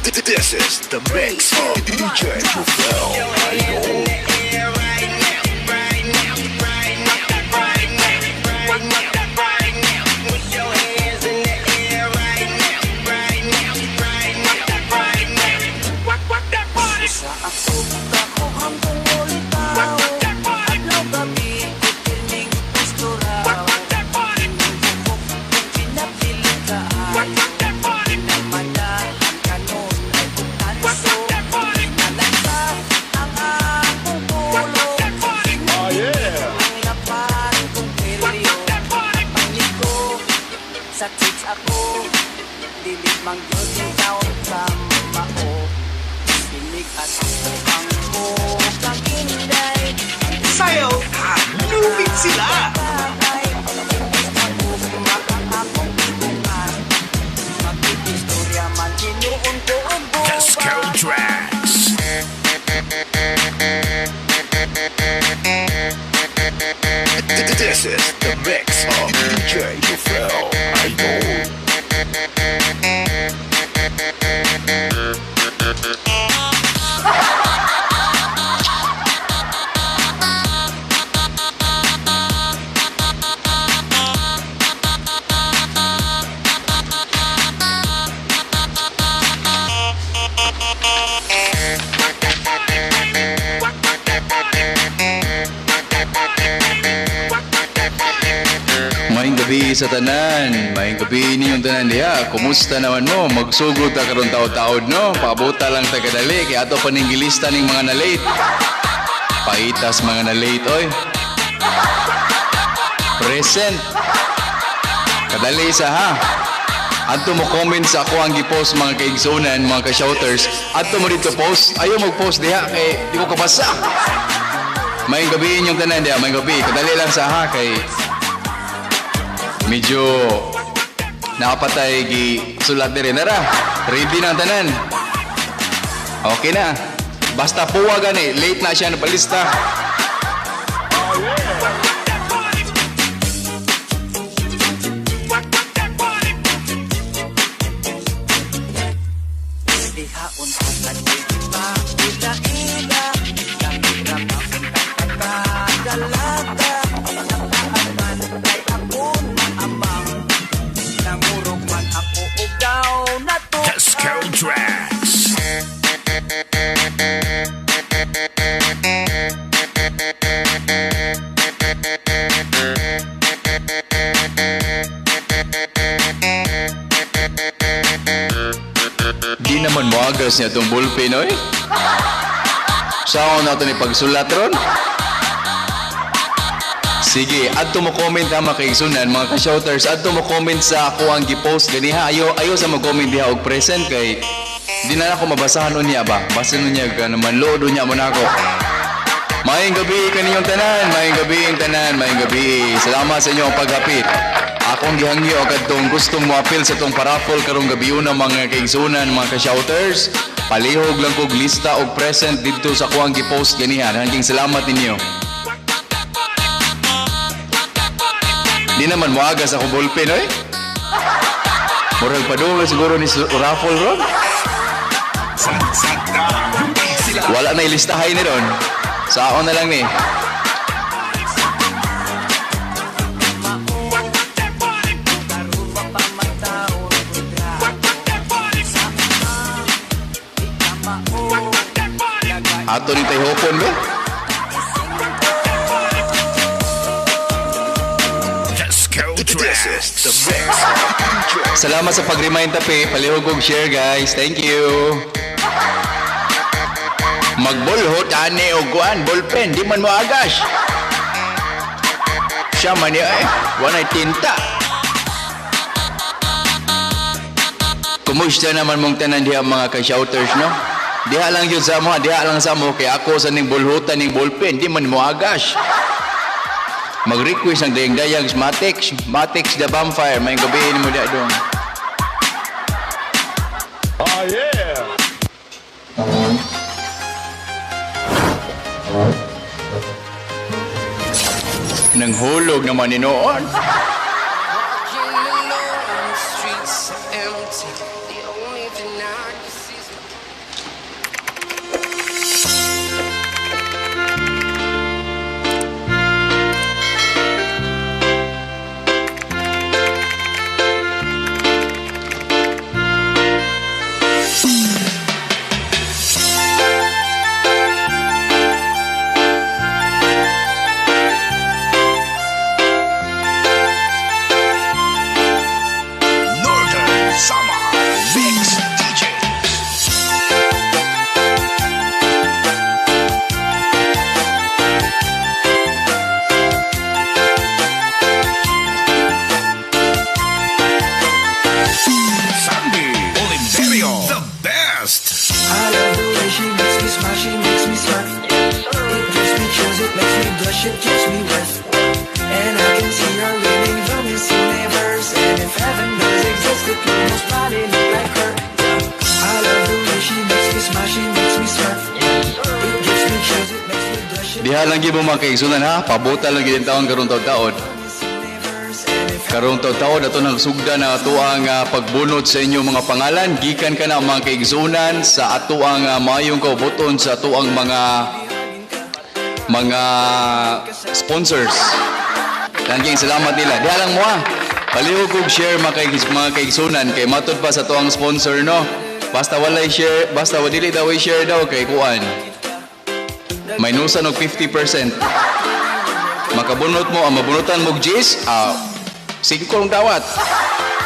This is the mix of DJ Jovel Idol. Sa ako kakuhang kong ulitaw. Adlaw gabi ko piling pasturaw. Inyong buhok kung pinapiling ka ay Pinamadahan ka nun ay butanso. Pinalansa ang akong pulong. Ang lapan kong pilyo. Pangliko sa chicks ako. Dili mang gyud yung taon sa mao. Sinig at ang kang inday. Sayaw, lupit sila! Ay, akong ibukan. Mag-istorya man hinuon ko og Disco guba. Tracks. This is the mix of DJ Jovel Idol. Maayong gabi sa tanan, maayong gabi ninyong tanan diha. Kumusta naman mo? Magsugod ta karon taod-taod, no? Paabota lang ta kadali kay ato pa ning gilista ning mga na-late. Paitas mga na-late oy. Present. Kadali sa ha. Adto mo comment sa ako ang gipost, mga kaigsunan, mga ka-shouters. Adto mo dito post. Ayaw mag-post diha kay di ko kabasa. Maayong gabi inyong tanan diha, maayong gabi. Kadali lang sa ha kay medyo nakapatay gi sulat diri nara. Ready na ang tanan. Okay na. Basta puwa gani, late na siya na palista. Dihaon ko pa ila-ila. Kamira pa pagkadalata. Napaaman kay ako naamang. Nangurog man ako og daw Disco natukan. Tracks. Di naman moagas niya itong ballpen, oy. Saan na ito ni pagsulat ron? Sige, adto mo comment ha, mga kaigsunan, mga ka-shouters, adto mo comment sa ako ang gipost ganiha. Ayo, ayo sa mo comment diha og present kay di na ako mabasahan unya ba. Basan unya ka naman load unya mo na ako. Maayong gabi kaninyong tanan, maayong gabi ang tanan, maayong gabi. Salamat sa inyong paghapit. Akong gihangyo kadtong gustong moapil sa tong paraffle karong gabi una, mga kaigsunan, mga ka-shouters. Palihog lang kog lista og present didto sa kuang gipost ganiha. Hanggang salamat ninyo. Di naman moagas ako ballpen oy. Murag padung siguro ni raffle ron. Wala na ilistahay ni ron. Sa ako na lang ni. Karuba pa man taon kontrato. Sa uma, di ka mao. Lagay Ato ni tayo hopon be. Disco Tracks. This is the mix of DJ Salamat sa pag-remind tape. Palihog og share, guys. Thank you. Magbulhot ani og kuan ballpen di man mo agas. Siya man niya eh. Walay tinta. Kumusta naman mong tanan diha, mga ka-shouters, no? Diha lang yun sa mo, diha lang sa mo kay ako sa ning bulhutan ning ballpen di man mo agas. Mag-request ang dayang-dayang Matix, Matix the Vampire, may gabihin mo diha dong. Oh yeah! Nang hulog naman ni noon. Walking alone, the streets are empty. The only thing I can see is Diha lang gyud mo, mga kaigsunan, ha. Pabuta lang gyud taon karong taon-taon. Karong taon-taon ato nang sugda na atoang pagbunot sa inyong mga pangalan gikan kana, mga kaigsunan, sa atoang maayong kaubuton sa atoang mga sponsors. Daghang salamat nila. Diha lang mo ha. Palihog og share, mga kaigsunan, kay matud pa sa atoang sponsor, no. Basta walay share, basta dili daw share daw kay kuan. Minusan og 50%. Makabunot mo, ang mabunutan mo og G's, 5 ang dawat.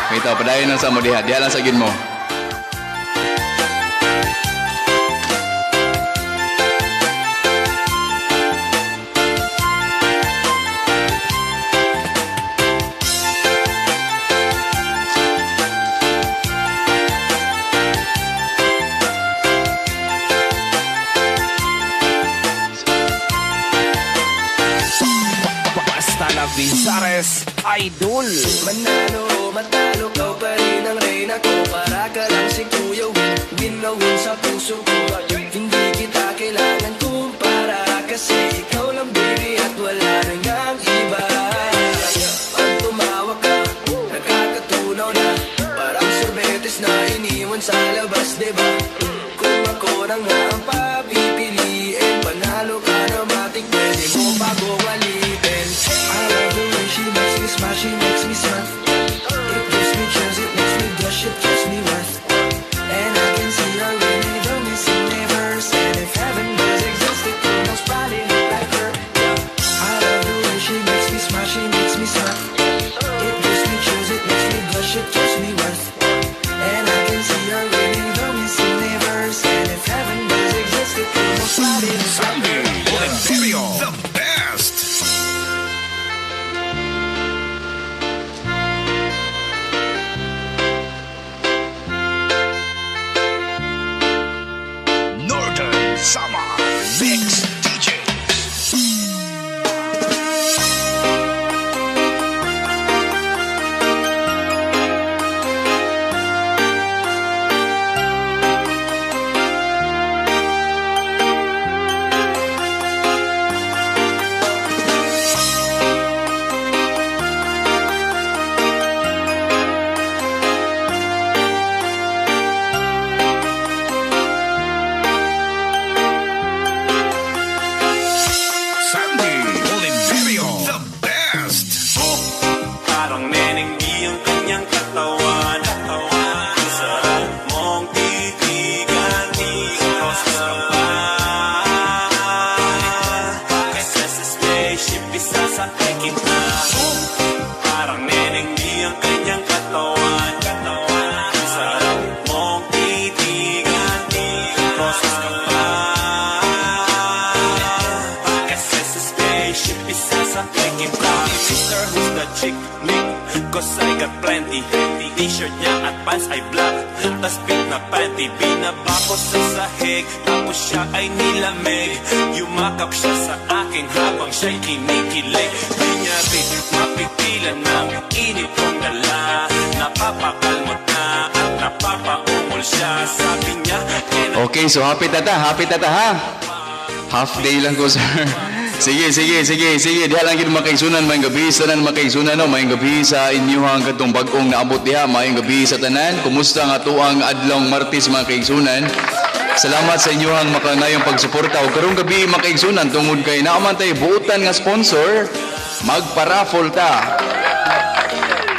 May tao, padayon lang sa mo diha. Diha lang sa gin mo. Basta na Vizares Idol. Manalo o matalo, ikaw pa rin ang reyna ko. Para ka lang si Kuya Will, win na win sa puso ko. Hindi kita kailangan kumpara kasi ikaw lang, baby, at wala nang ang iba. Pag tumawa ka, nakakatunaw na. Parang sorbetes na iniwan sa labas, diba? Kung ako na nga ang papipiliin, panalo ka na matik, pwede mo pa ko alipin. I love the way she makes me smile, she makes me smile. It gives me chills, it makes me blush, it gives me worth. And I can see her winning the Miss Universe. And if heaven does exist, it will most probably look like her. Yeah. I love the way she makes me smile, she makes me smile. It gives me chills, it makes me blush, it gives me worth. And I can see her winning the Miss Universe. And if heaven does exist, it will most probably look like Sandy her. Oliverio, the best. Northern Summer Mix DJs. Sandy Oliverio, the best. Parang Neneng B ang kanyang katawan. Ang sarap mong titigan. Roses ka pa. Kasi sa spaceship isasakay kita. Parang Neneng B ang kanyang katawan. Ang sarap mong titigan. Roses ka pa. Kasi sa spaceship isasakay kita. Mister, who's the chick? Nick? 'Cause I got plenty. T-shirt niya at pants ay black, tas pink na panty. Binaba ko sa sahig, tapos siya ay nilamig. Yumakap siya sa akin habang siya'y kinikilig. Di niya rin mapigilan ng init kong dala. Napapakalmot na at napapaungol siya. Sabi niya, "Can Okay, so happy tata, happy tata ha. Half day lang ko, sir. Sige, sige, sige, sige. Diha lang gid, mga kaigsunan, maayong gabi sa tanan, mga kaigsunan, no. Maayong gabi sa inyuhang katong bag-ong naabot diha. Maayong gabi sa tanan. Kumusta nga atuang adlong Martes, mga kaigsunan? Salamat sa inyuhang makanayong pagsuporta. Ug karong gabi, mga kaigsunan, tungod kay naa man tay buotan nga sponsor, magpa-raffle ta.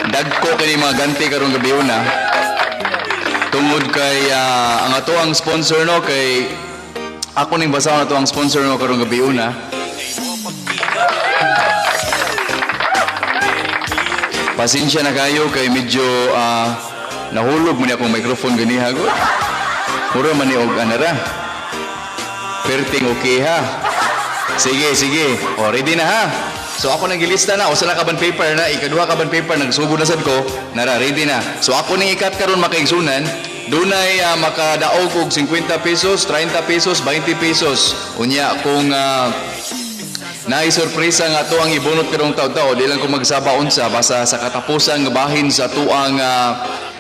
Dagko kini mga ganti karong gabi una. Tungod kay ang ato ang sponsor, no, kay ako ning basahon ato ang sponsor, no, karong gabi una. Pasensya na kayo kay medyo nahulog mo ni akong microphone ganiha ko. Mura man ni og anara. Perting okay ha. Sige, sige. O, ready na ha. So ako nang gilista na, usa na ka bond paper na, ikaduha ka bond paper, nagsugod na sad ko, nara, ready na. So ako ning ikat karon, makaigsunan, dunay makadaog og 50 pesos, 30 pesos, 20 pesos. Unya kung naay sorpresa nga ato ang ibunot karong taw-taw, di lang ko magsaba unsa, basta sa katapusan nga bahin sa tuang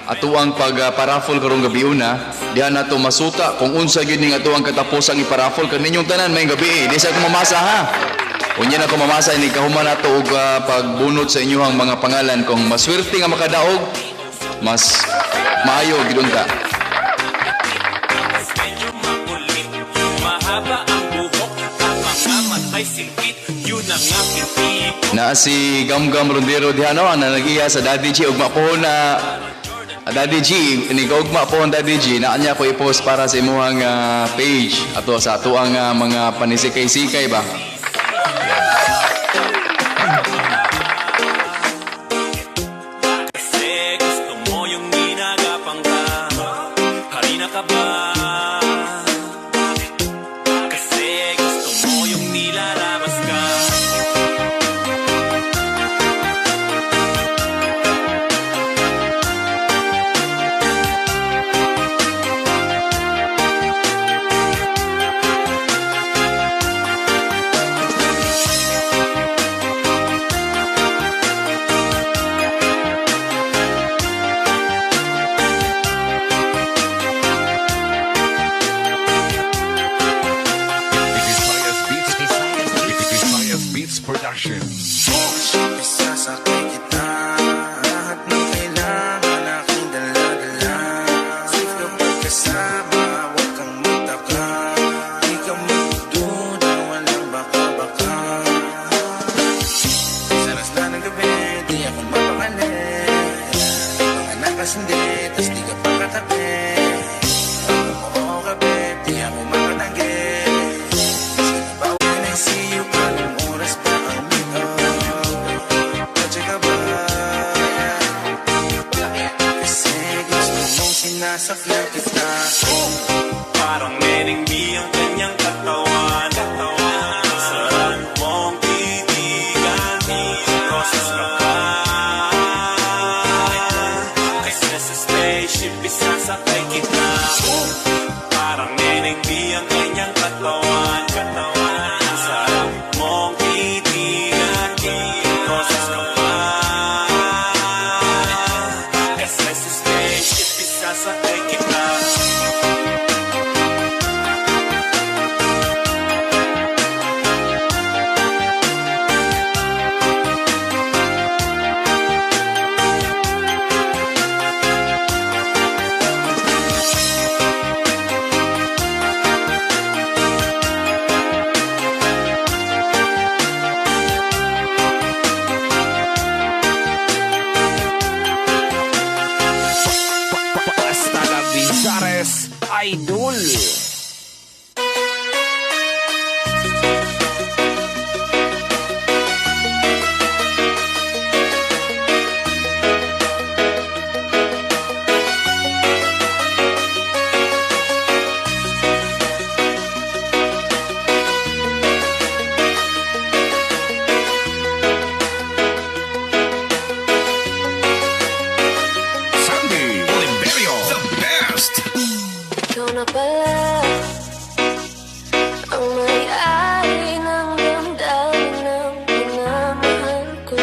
atuang pag paraffle karong gabi una. Diha nato masuta kung unsa gyud ning atuang katapusang iparaffle kaninyong tanan maayong gabi. Di sa ako mamasa ha. Unya na ko mamasa ni kahuman nato og pagbunot sa inyong mga pangalan kung maswerte nga makadaog mas maayo gid unta. Medyo makulit. Mahaba ang buhok at mga matay singkit. Yun ang aking tipo. Na si Gamgam Rondero diha no ang nag-iya sa Daddy G ugma po na. Daddy G ni ugma po ang Daddy G na niya ko i-post para sa imuhang page ato sa atuang mga panisikay-sikay ba. Kasi gusto mo yung ginagapang ka. Harina ka ba? Kasi gusto mo yung nilalabas ka. Visayas Beats. Visayas Beats Production. Isasakay kita. Lahat ng kailangan aking dala-dala. Safe kapag kasama, huwag kang magtaka. Di ka magduda, walang baka-baka. Sa alas na ng gabi, di ako mapakali. Mga nakasindi, tas di ka pa katabi. Pag umuo ka, babe, di ako makatanggi. Sana ba when I see you, anong oras pa ang meet up? Kotse ka ba? Kasi gusto mong sinasakyan kita. Parang neneng B ang kanyang katawan. Sarap mong titigan. Rosas ka pa. Kasi sa spaceship isasakay kita. Parang neneng B ang kanyang katawan. Sarap mong titigan. Rosas ka pa. Kasi sa spaceship isasakay kita. Basta Gabizares Idol. Sandy Oliverio, the best. Ikaw na pala ang may-ari ng damdamin ng minamahal ko.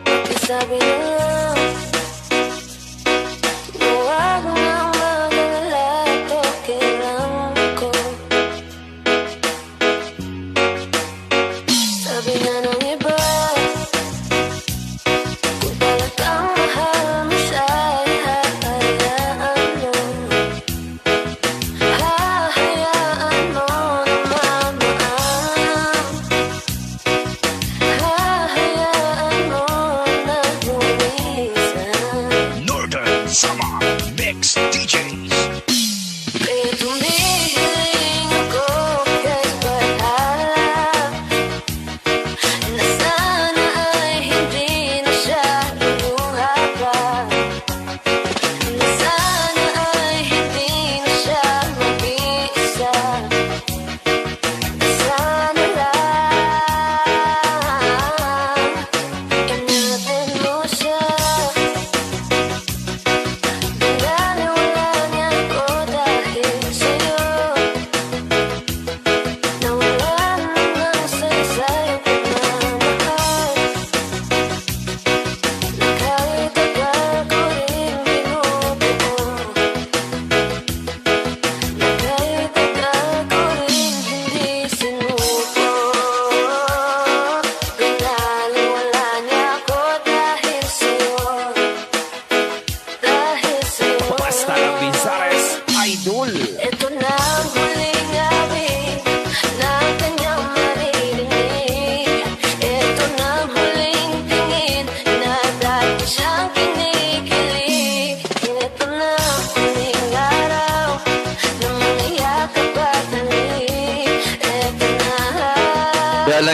Pakisabi na lang na huwag nang mag-alala at okay lang ako. Sabi nga ng iba, kung talagang mahal mo siya, ay hahayaan.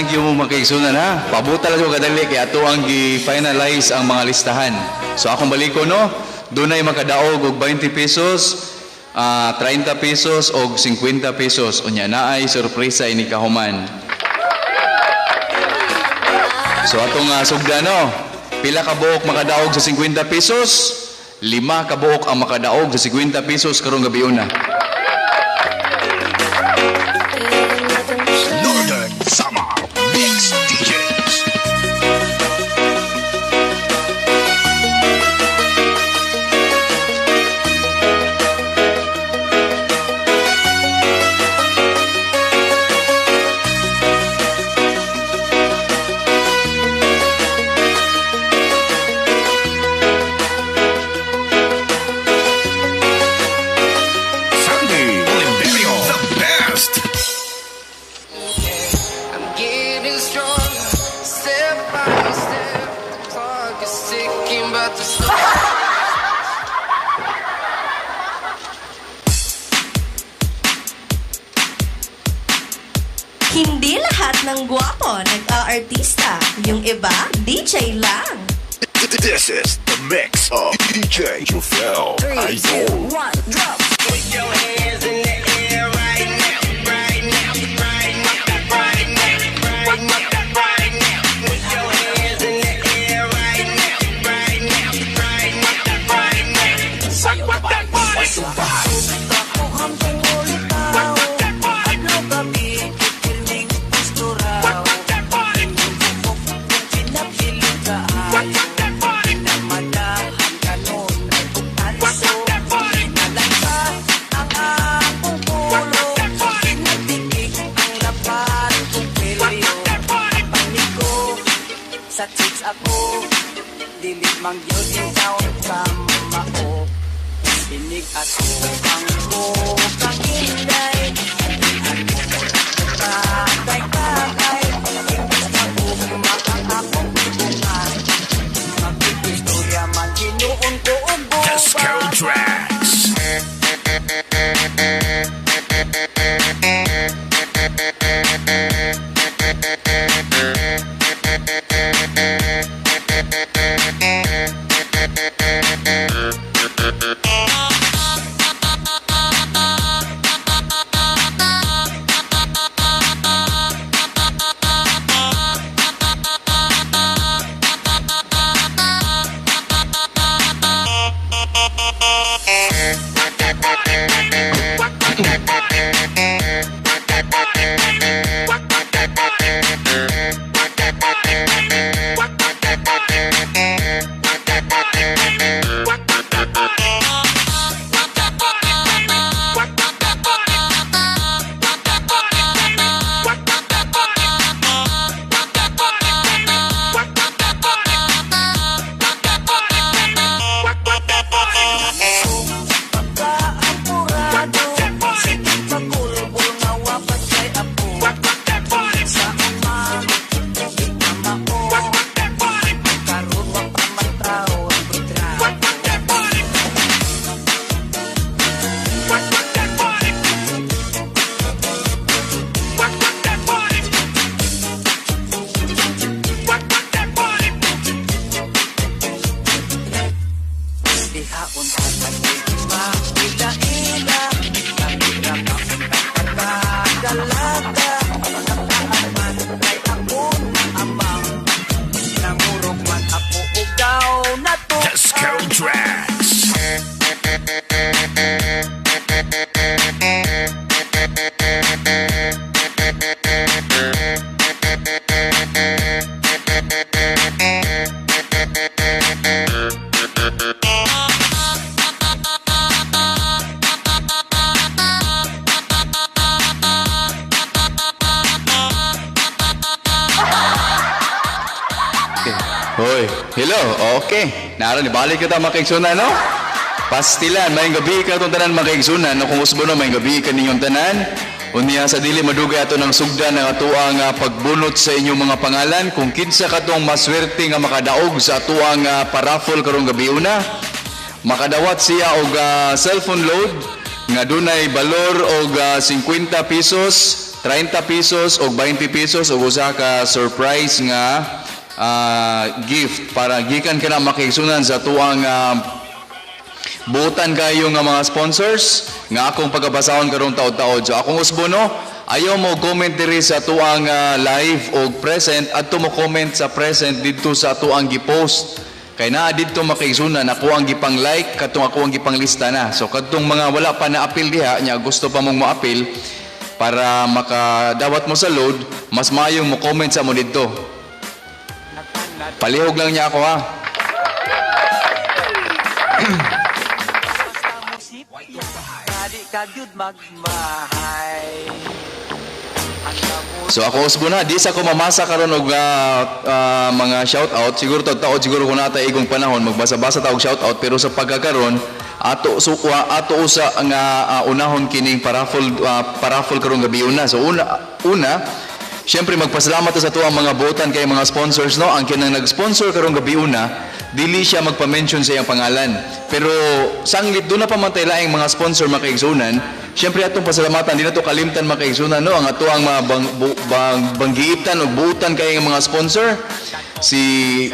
Daghan gyud mo, mga kaigsunan, ha. Pabuta lang ko kadali kay ato ang gi-finalize ang mga listahan. So akong baliko, no. Dunay makadaog og 20 pesos, 30 pesos og 50 pesos. Unya naay sorpresa ini kahuman. So atong sugda, no. Pila ka buok makadaog sa 50 pesos? 5 ka buok ang makadaog sa 50 pesos karong gabi una. Northern Samar Mix DJs. Sandy Oliverio, the best. I'm getting stronger, step by step. The clock is ticking, but the Hindi lahat ng gwapo nag-aartista. Yung iba, DJ lang. This is the mix of DJ Jufel Idol. Put your hands in the air right now, right now, right now, right now, right now, right now. Put your hands in the air right now, right now, right now, right now. Work that body. Work that body. Work that body. Work that body. Work that body. Work that body. Work that body. Sa chicks ako, dili man gyud intawon ka mao. Inig ako ang ko kang inday. Tatay tatay, imbis na ugma ang akong ibungan. Magkikistorya man ginuon ko og Disco gubat. Tracks. Pagkaampurado, sige pagulbul nga wapat kay apo. Sa ama, di na mao. Karon wa pa man taon kontrato. Dihaon ko maila-ila. Kamira ka pagkadalaga. Nakaaman kay ako na amang. Nangurog man ako og daw na to. Disco Tracks. Okay. Hoy, hello. Okay. Naron, ibalik kita, mga kaigsunan, no? Pastilan, may gabi ka itong tanan, mga kaigsunan. No, kung usbo, no, may gabi ka ninyong tanan. Unya sa dili madugay ato ng sugdan ang atoang pagbunot sa inyong mga pangalan. Kung kinsa katong maswerte nga makadaog sa atoang paraffle karong gabi una, makadawat siya og cellphone load nga dunay balor og 50 pesos. 30 pesos og 20 pesos og usa ka surprise nga gift para gikan kana, makaigsunan, sa tuang buutan kayo nga mga sponsors nga akong pagkabasahon karong taod-taod. So akong usbo, no, ayaw mo comment diri sa tuang live og present, adto mo comment sa present didto sa tuang gi-post. Kay naa didto, makaigsunan, ako ang gipang like katong ako ang gipang lista na. So kadtong mga wala pa na apil diha nya gusto pa mong moapil para makadawat mo sa load, mas maayong mo comment sa mo didto. Palihog lang niya ako, ha. Dali ka gyud magmahay. So ako usbo na, di sa ko mamasa karon og mga shout out. Siguro taod siguro kung nata igong panahon magbasa-basa ta og shout out, pero sa pagkakaron ato sukwa ato usa nga unahon kining paraffle karong gabi una. So una una, siyempre magpasalamat ta sa tuang mga botan kay mga sponsors, no. Ang kinang nag-sponsor karong gabi una, dili siya magpa-mention sa iyang pangalan. Pero sanglit doon na pa man tay laing mga sponsor, makaigsunan. Siyempre atong pasalamatan, di na to kalimtan, makaigsunan, no, ang ato ang mga banggiitan o buutan kay mga sponsor. Si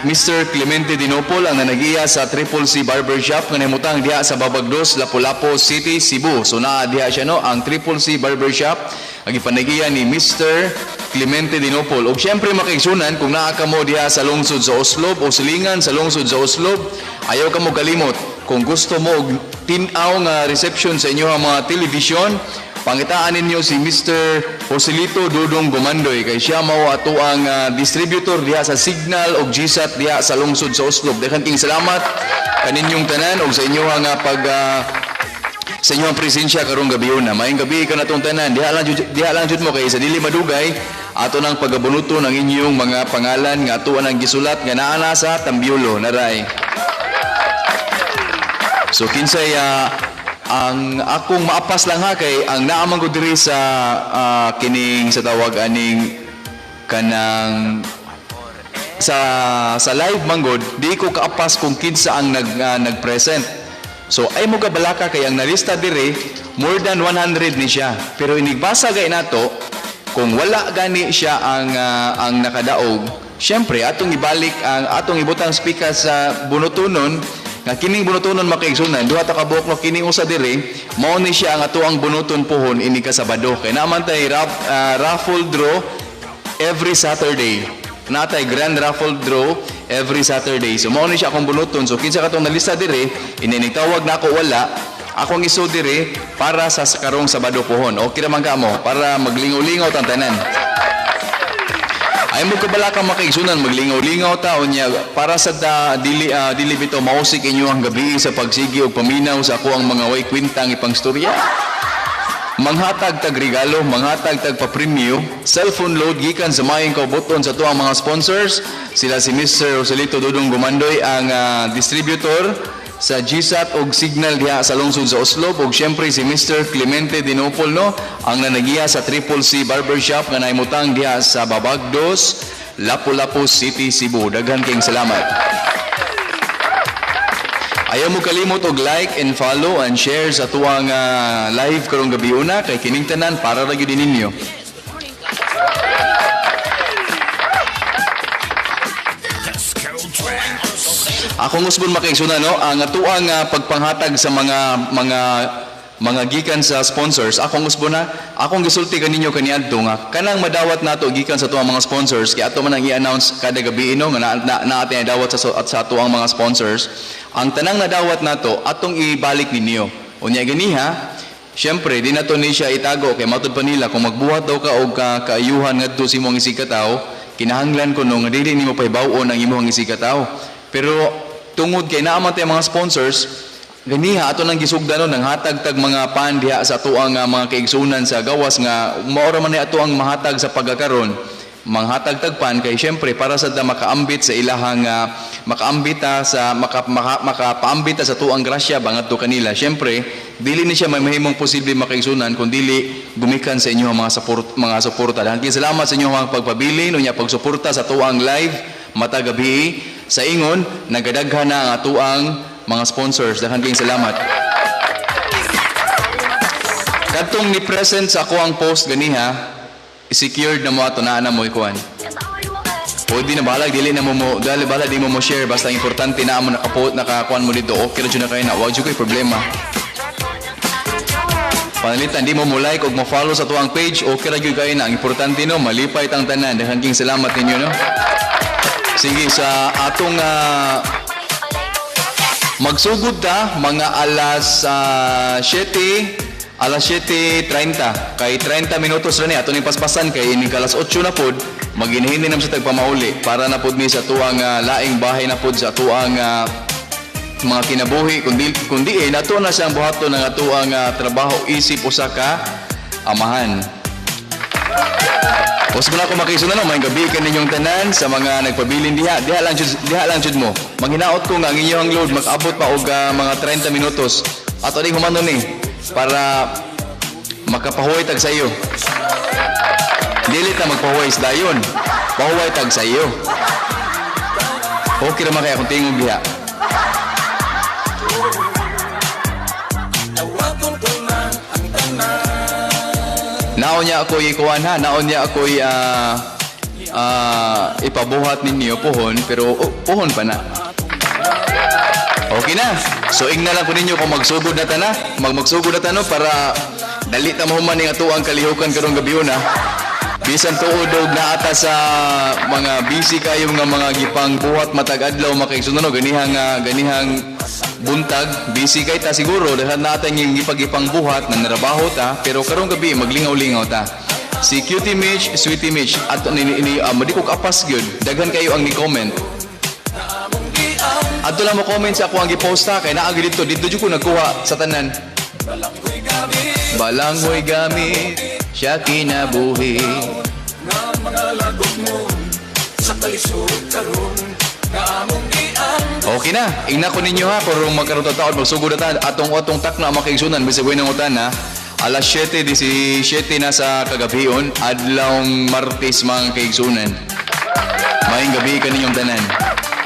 Mr. Clemente Dinopol, ang nanagiya sa Triple C Barbershop nga nahimutang diha sa Babagdos, Lapu-Lapu City, Cebu. So naa diha siya, no, ang Triple C Barbershop ang ipanagiya ni Mr. Clemente Dinopol. Ug syempre, makaigsunan, kung naa ka mo diha sa lungsod sa Oslob o silingan sa lungsod sa Oslob, ayaw ka mo kalimot. Kung gusto mo og tin-aw nga reception sa inyong mga television, pangitaan ninyo si Mr. Joselito Dudong Gumandoy kay siya mao ato ang distributor diha sa Signal og GSAT diha sa lungsod sa Oslob. Daghan king salamat kaninyong tanan og sa inyong nga pag sa inyong presensya karong gabi una. Maayong gabi kanatong tanan. Diha lang jud mo kay sa dili madugay ato nang pagabunuto ng inyong mga pangalan nga ato nang gisulat nga naa na sa tambyulo naray. So kinsay ang akong maapas lang ha, kay ang naamang ko diri sa kining sa tawag aning kanang sa live manggod, di ko kaapas kung kinsa ang nag-present. So ay mo kabalaka kay ang nalista dire more than 100 ni siya. Pero inigbasa gay nato, kung wala gani siya ang nakadaog, syempre atong ibalik ang atong ibutang speaker sa bunutunon nga kining bunutunon, makaigsunan, duha ta ka buok, no, kining usa diri mao ni siya ang ato ang bunuton pohon ini ka Sabado kay naman tay raffle draw every Saturday. Natay grand raffle draw every Saturday. So mao ni siya akong bunuton. So kinsa katong nalista dire, ininigtawag na ako wala, akong isod dire para sa karong Sabado pohon. Okay ra man ka mo para maglingaw-lingaw tang tanan. Ay mo kabala ka, makaigsunan, maglingaw-lingaw ta unya para sa da, dili bitaw mausik inyo ang gabi sa pagsigi og paminaw sa ako ang mga way kwintang ipangstorya. Manghatag tag regalo, manghatag tag papremyo, cellphone load gikan sa maayong kaubuton sa tuang mga sponsors. Sila si Mr. Rosalito Dudong Gumandoy, ang distributor sa GSAT og Signal diha sa lungsod sa Oslob, ug syempre si Mr. Clemente Dinopol, no, ang nanagiya sa Triple C Barbershop nga nahimutang diha sa Babagdos, Lapu-Lapu City, Cebu. Daghan kayong salamat. Ayaw mo kalimot og like and follow and share sa tuwang live karong gabi una kay kining tanan para ra gyud ninyo. Akong usbon, makaigsunan, no, ang atuang pagpanghatag sa mga gikan sa sponsors, akong usbon na, akong gisulti kaninyo kaniadto nga kanang madawat nato gikan sa tuang mga sponsors kay ato man ang i-announce kada gabi, no, nga na ating dawat sa at sa tuang mga sponsors. Ang tanang nadawat nato atong ibalik ninyo. Unya ganiha, syempre, di na to ni siya itago kay matud pa nila kung magbuhat daw ka og kaayuhan ngadto sa imong isigkatawo, kinahanglan ko no nga dili nimo pahibaw-on ang imong isigkatawo. Pero tungod kay naa man tay mga sponsors, ganiha ato nang gisugdan, no, nanghatag tag mga pan diha sa atuang mga kaigsunan sa gawas nga mao ra man ni ato ang mahatag sa pagkakaron, manghatag tag pan kay syempre para sa da makaambit sa ilahang makaambit ta sa maka, maka, makapaambit ta sa tuang grasya bangadto kanila. Syempre dili ni siya may mahimong posible, makaigsunan, kung dili gumikan sa inyo ang mga support, mga suporta. Daghang salamat sa inyong mga pagpabilin unya pagsuporta sa tuang live matag gabi sa ingon nagadaghan na ang atuang mga sponsors. Daghan kayong salamat. Kadtong ni present sa ako ang post ganiha. Secured na mo ato naa na mo ikuan. Pwede na bahalag dili na mo mo dali bahalag di mo mo share, basta importante na mo nakapo nakakuan mo dito, okay ra jud na kayo na wa jud koy problema. Panalitan di mo mo like ug mo follow sa tuang page, okay ra gyud kayo na. Ang importante no, malipay tang tanan. Daghan king salamat ninyo no. Sige, sa atong magsugod ta mga alas 7, alas 7:30 kay 30 minutos ra ni ato ning paspasan kay ining alas 8 na pod maginhindi na sa tagpamauli para na pod ni sa tuang laing bahay na pod sa tuang mga kinabuhi, kundi kundi eh, nato na siyang buhaton ng atuang trabaho isip usa ka amahan. Os mo na ako makisunan no, may gabi kaninyong tanan sa mga nagpabilin diha. Diha lang jud mo. Manghinaot ko nga ang inyong load mag-abot pa og mga 30 minutos. Ato ding humano ni para makapahuway tag sa iyo. Dili ta magpahuway sa dayon. Pahuway tag sa iyo. Okay ra man kay akong tingog diha. Naon niya ako ikuan ha, naon niya ako ipabuhat ninyo pohon, pero oh, pohon pa na. Okay na. So ingna lang ko ninyo kung magsugod na ta na, magsugod na ta no para dali ta mahuman ning atuang kalihukan karong gabi na. Bisan tuod og naata sa mga busy kayo nga mga gipang buhat matag adlaw makaigsunon no, ganihang ganihang buntag busy kay ta siguro daghan natin yung gipagipang buhat na narabaho ta, pero karong gabi maglingaw-lingaw ta. Si Cutie Mitch, Sweetie Mitch ato ni ni madi ko kapas gyud, daghan kayo ang ni-comment. Adto lang mo comment sa ako ang gipost ha, kay naa gyud dito, dito jud ko nagkuha sa tanan. Balanghoy gamit siya kinabuhi. Okay na, ingna ko ninyo ha, kung magkaroon taon, magsugod na ta, atong atong takna ang makaigsunan, bisag ng utan ha. Alas 7:17 na sa kagabion, adlawng Martes mga kaigsunan. Maayong gabi kaninyong tanan.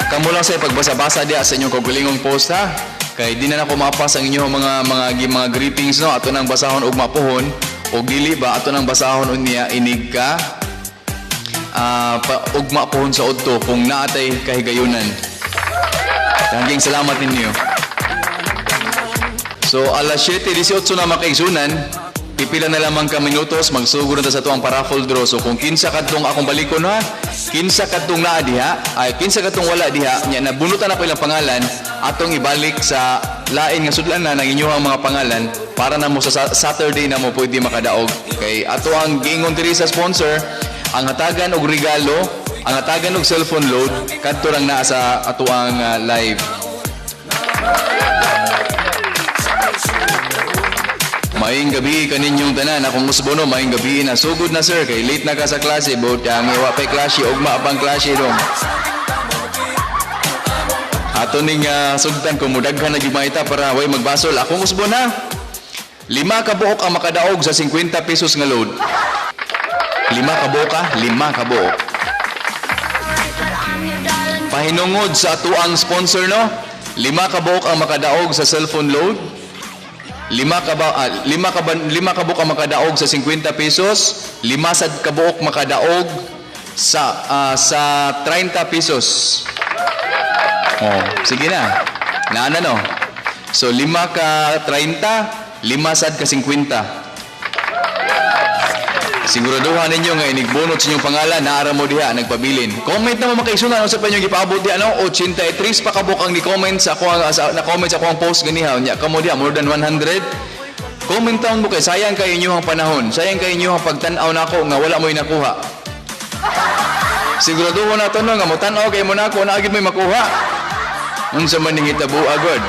Kamo lang sa pagbasa-basa diha sa inyong kaugalingong post ha. Kay di na nako mapas ang inyong mga greetings no, ato nang basahon og mapuhon og dili ba ato nang basahon unya inig ka pa, ugma pohon sa udto kung naatay kahigayunan. Daghang salamat ninyo. So alas 7:18 na makaigsunan, pipila na lamang ka minutos, magsugod na ta sa tuang paraffle draw. So kung kinsa kadtong akong balikon ha, kinsa kadtong naa diha, ay kinsa kadtong wala diha, nya nabunutan ako ilang pangalan, atong ibalik sa lain nga sudlan na ng inyong mga pangalan para na mo sa Saturday na mo pwede makadaog. Kay ato ang giingon diri sa sponsor, ang hatagan og regalo, ang hatagan og cellphone load kadto lang naa sa atoang live. Maayong gabi kaninyong tanan. Akong usbono, maayong gabi na. Sugod na sir, kay late na ka sa klase. But ang iwa pa'y klase, ugma pang klase dong. Ato ning sugtan kung mudaghan na gyud maita para way magbasol. Akong usbon ha. 5 ka buok ang makadaog sa 50 pesos nga load. 5 ka buok ha? 5 ka buok. Pahinungod sa atuang sponsor no. 5 ka buok ang makadaog sa cellphone load. 5 ka buok ang makadaog sa 50 pesos, 5 sad ka buok makadaog sa 30 pesos. Oh, sige na. Naana no. So 5 ka 30, 5 sad ka 50. Siguraduhan ninyo nga inigbunot sa inyong pangalan, naara mo diha nagpabilin. Comment na mo makaisunan unsa pa inyong gipaabot diha no? 83 pa kabuk ang ni-comment sa ako sa, na-comment sa akong post ganiha nya kamo diha more than 100. Comment down mo kay sayang kay inyong panahon, sayang kay inyong pagtan-aw nako nga wala mo'y nakuha. Siguraduhon na to no nga motan-aw kay mo nako na gyud mo'y makuha. Unsa man ning hitabo agad.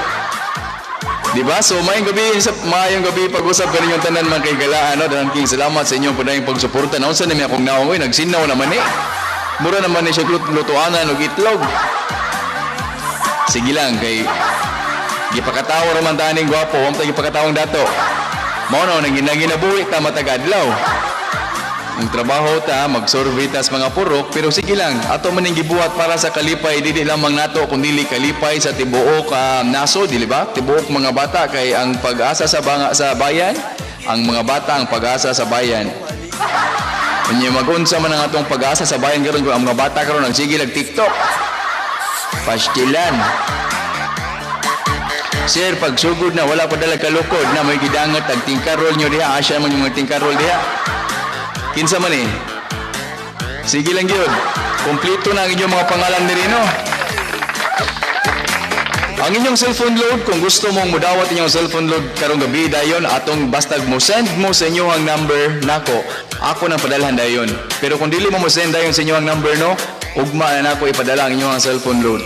Diba? So, maayong gabi, sa, maayong gabi, pag-usap kaninyong tanan mga kaigalaan, no? Daghang king salamat sa inyong padayong pagsuporta. Naunsa na mi akong naong, oy, nagsinaw naman eh. Mura naman ni siya lutuanan og itlog. Sige lang, kay gipakatawa raman taning gwapo, huwag tayo gipakatawang dato. Mao na, nang ginabuhi ta matag adlaw. Ang trabaho ta, mag-survey ta sa mga purok, pero sige lang, ato man ning gibuhat para sa kalipay, dili lamang nato, kundili kalipay sa tibuok naso, dili ba? Tibuok mga bata, kay ang pag-asa sa, sa bayan, ang mga bata ang pag-asa sa bayan. Unya magunsa man ang atong pag-asa sa bayan karon kung ang mga bata karon nagsige lag TikTok. Pastilan. Sir, pag sugod na wala pa dala kalukod na may gidangat ag tingkarol nyo diha, asya man yung mga tingkarol diha. Kinsa man eh? Sige lang gyud. Kompleto na ang inyong mga pangalan diri, no? Ang inyong cellphone load, kung gusto mong mudawat inyong cellphone load karong gabi dayon, atong bastag mo send mo sa inyong number nako, ako nang padalhan dayon. Pero kung dili mo mo send dayon sa inyong number, no, ugma na nako ipadala ang inyong cellphone load.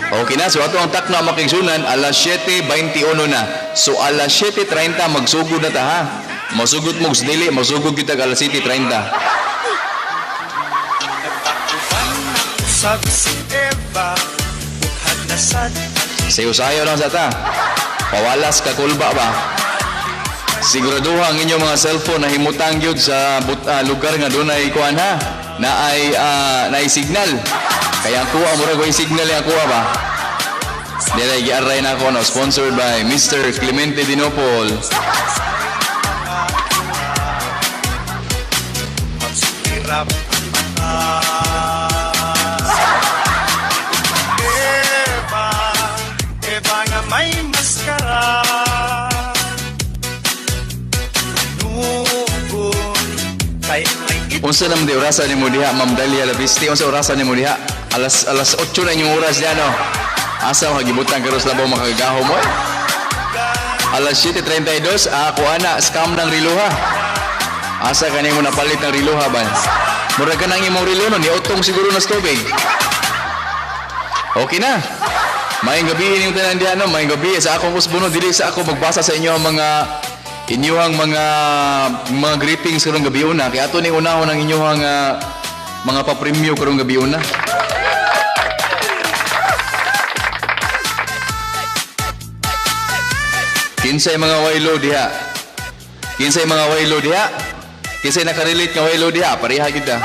Okay na, so ato ang takna makigsunan, alas 7:21 na. So alas 7:30 magsugod na ta ha. Masugod mo sa dili, masugod kita alas 7:30. Sab si Eva, bukhag na sad. Sayo-sayo lang sa ta. Pawalas ka kulba ba? Siguraduha ang inyong mga cellphone na himutang gyud sa lugar nga dunay kuan ha, na ay naay signal. Kaya ang kuha murag way signal ang kuha ba? Dili giaray na ako, no, sponsored by Mr. Clemente Dinopol. Magsirap. Eva, Eva nga may maskara. Nugon, kay may Unsa naman di orasa nimo diha, Ma'am Dalia Labisti? Unsa orasa nimo diha? Alas 8 na inyong oras diha, no? Asa mo kagibutang karon sa labaw makagaho mo eh? Alas 7:32, ako ana, scam ng riluha. Asa ka nimo napalit ng riluha ba? Murag ka nang imong rilo, no? Niutong siguro na sa tubig. Okay na. Maayong gabi inyong tanan diha, no? Maayong gabi sa akong usbono, dili sa ako magbasa sa inyo ang mga inyong mga greetings karong gabi una. Kaya ato ning unahon ang inyong mga papremyo karong gabi una. Kinsay mga waylo diha? Kinsay mga waylo diha? Kinsay nakarelate nga waylo diha? Pareha kita.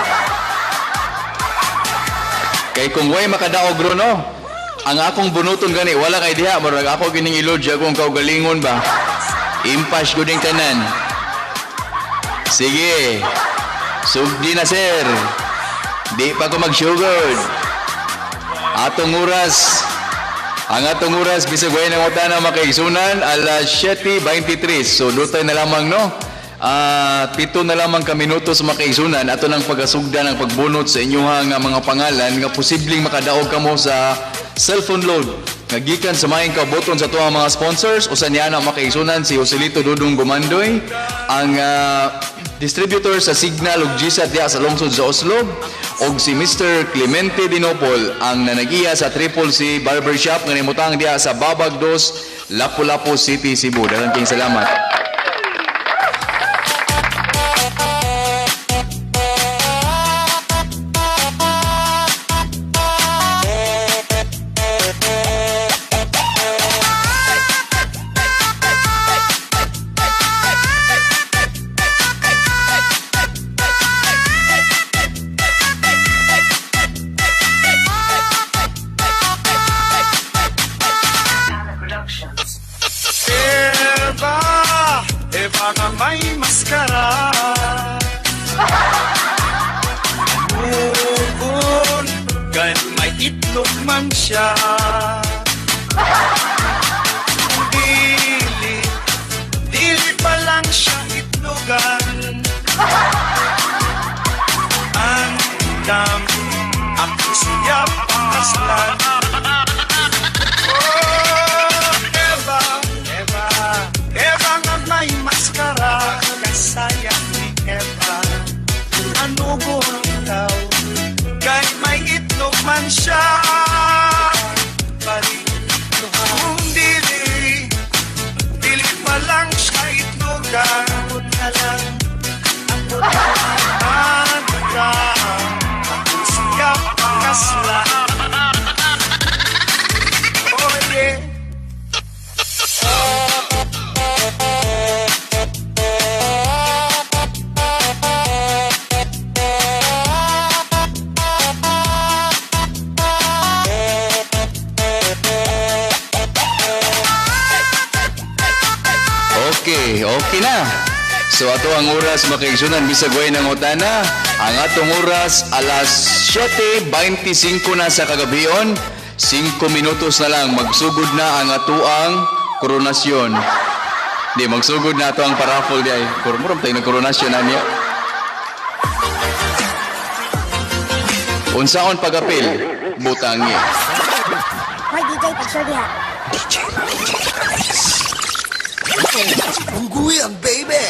Kay kung way makadaog ro, no? Ang akong bunuton gani wala kay diha, murag ako gining ilod siya akong kaugalingon ba. Impash gud ning tanan. Sige. Sugdi na, sir. Di pa ko magsugod. Atong oras. Ang atong oras bisag way nang utana makaigsunan alas 7:23. So dutay na lamang, no. 7 na lamang ka minuto sa makaigsunan ato nang pagasugda ng pagbunot sa inyuhang mga pangalan nga posibleng makadaog kamo sa cellphone load nga gikan sa maayong kaboton sa tuang mga sponsors. Usa niya na makaigsunan si Joselito Dudong Gumandoy, ang distributor sa Signal ug GSAT diha sa lungsod sa Oslob, og si Mr. Clemente Dinopol, ang nanagiya sa Triple C Barbershop nga nimutang diha sa Babag Dos, Lapu-Lapu City, Cebu. Daghang kayong salamat. Eva, Eva nga may maskara. Nugon, kahit may itlog man siya. Dili, dili pa lang siya itlogan. Ang dam, ako siya pakaslan. Oh, Eva, Eva, Eva nga may maskara. Kasayang ni Eva, ano ikaw? Kahit may itlog man siya, balik kung dili, dili pa lang siya itlogan. Abot na lang, abot na lang, ako siya pakaslan. Oh yeah. Okay na. So ato ang oras makaigsunan bisag way nangutana. Ang atong oras alas 7:25 na sa kagabion. 5 minutos na lang magsugod na ang atuang koronasyon. Di magsugod na ato ang paraffle di ay. Kurmuram tayo nagkoronasyon na niya. Unsaon pag-apil? Butangi. Hoy DJ, pag-sure diha. Unggoy ang baby!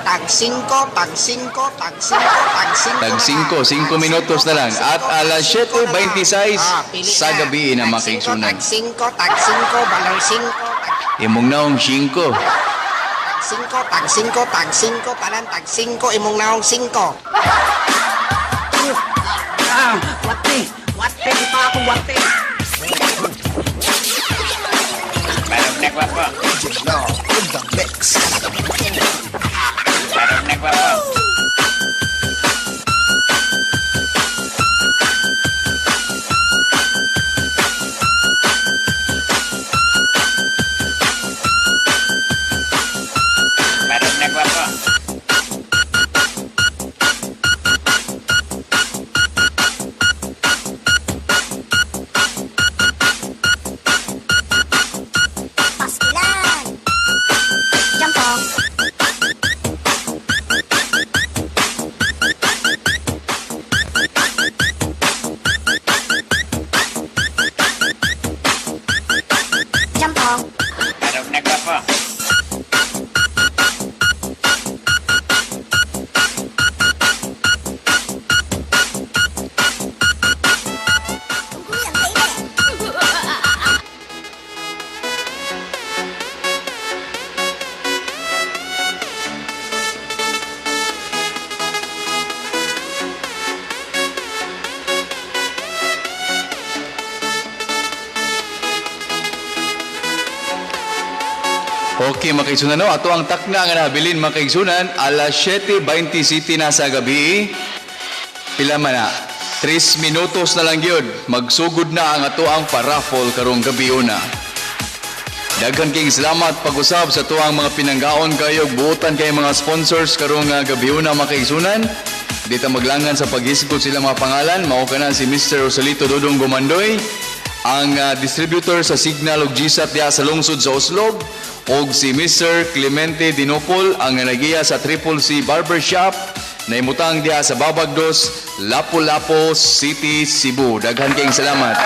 Tag 5, tag 5, tag 5, tag 5. Tag 5, 5 minutos na lang. At alas 7:26 sa gabi na makiigsunan. Tag 5, tag 5, balor 5, tag Imong naong 5. 5, tag 5, tag 5, tanan tag 5, imong naong 5. Ah, wate, wate, pa ako wate. DJ Law in the mix. Paskilan! Jampong! Jampong! Unggoy ang baby! Okay, mga kaigsunan, no? Ato ang takna nga nabilin, mga kaigsunan, alas 7:27 na sa gabi. Pila man na? 3 minutos na lang yun. Magsugod na ang ato ang paraffle karong gabi una. Daghan king salamat pag-usab sa tuang mga pinanggaon kayo, buotan kay mga sponsors karong gabi una, mga kaigsunan. Di ta maglangan sa paghisgot sila mga pangalan. Mao ka na si Mr. Rosalito Dodong Gumandoy, ang distributor sa Signal ug GSAT diha sa lungsod sa Oslob, og si Mr. Clemente Dinopol ang nagiya sa Triple C Barbershop na imutang diha sa Babagdos, Lapu-Lapu City, Cebu. Daghan kayong salamat.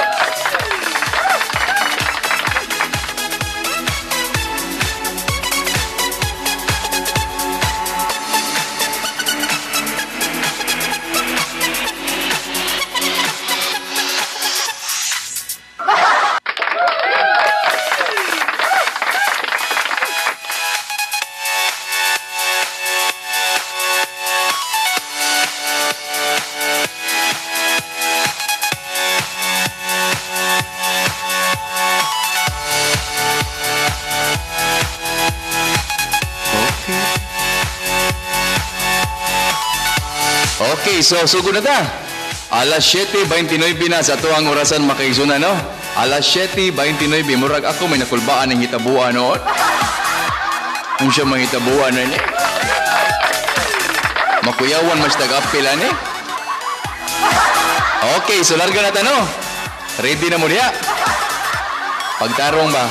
Okay, so sugod na ta. Alas 7:29 na sa tuang orasan makaigsoon no? Alas 7:29, murag ako may nakulbaan ng hitabuan noon. Kung siya mahitabuan na ni. Makuyawan mas tag-apil ani. Okay, so larga na ta no. Ready na mo diha. Pagtarong ba?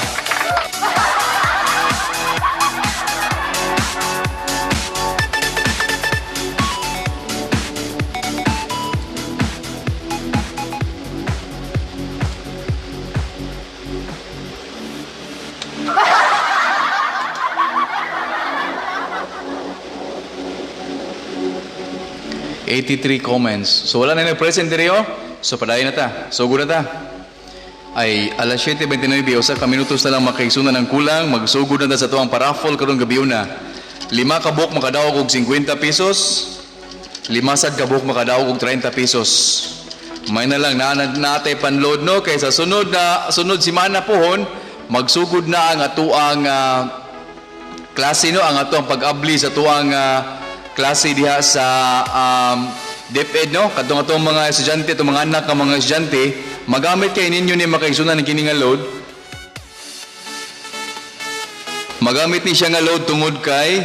...83 comments. So wala na nag-present diri oh. So padayon na ta. Sugod na ta. Ay alas 7:29, usa ka minutos na lang makaigsunan ang kulang, magsugod na ta sa tuang paraffle karong gabi una. Lima ka buok makadaog og 50 pesos. Lima sad ka buok makadaog og 30 pesos. May na lang na natay panload no kay sa sunod na sunod semana pohon magsugod na ang atuang klase no ang atuang pag-abli sa tuang klase diha sa DepEd no kadtong atong mga estudyante atong mga anak nga mga estudyante magamit kay ninyo ni makaigsunan ng kini nga load. Magamit ni siya nga load tungod kay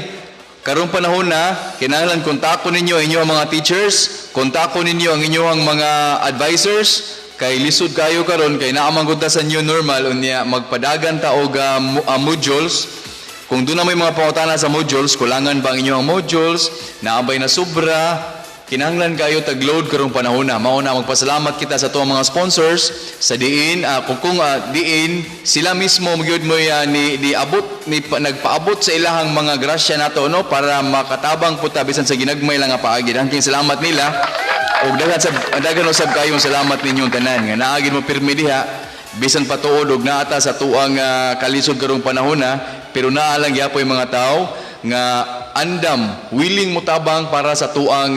karong panahon na kinahanglan kontakto ninyo ang inyong mga teachers, kontakto ninyo ang inyong mga advisors kay lisod kayo karon kay naa man gud ta sa new normal, unya magpadagan ta og modules. Kung doon na may mga pangutana sa modules, kulangan ba ang inyong modules, naabay na sobra, kinahanglan kayo tag-load karong panahon na. Mao na magpasalamat kita sa tuang mga sponsors sa diin, kung diin sila mismo gyud mo ni ni abot ni pa, nagpaabot sa ilahang mga grasya nato, no, para makatabang pud ta bisan sa ginagmay lang nga paagi. Daghang salamat nila. Ug daghan sab, daghan usab kayong salamat ninyong tanan nga naa gyud mo pirmi diha bisan patuod og naa ta sa tuang kalisod karong panahon na, pero naa lang gyapoy mga tao nga andam, willing motabang para sa tuang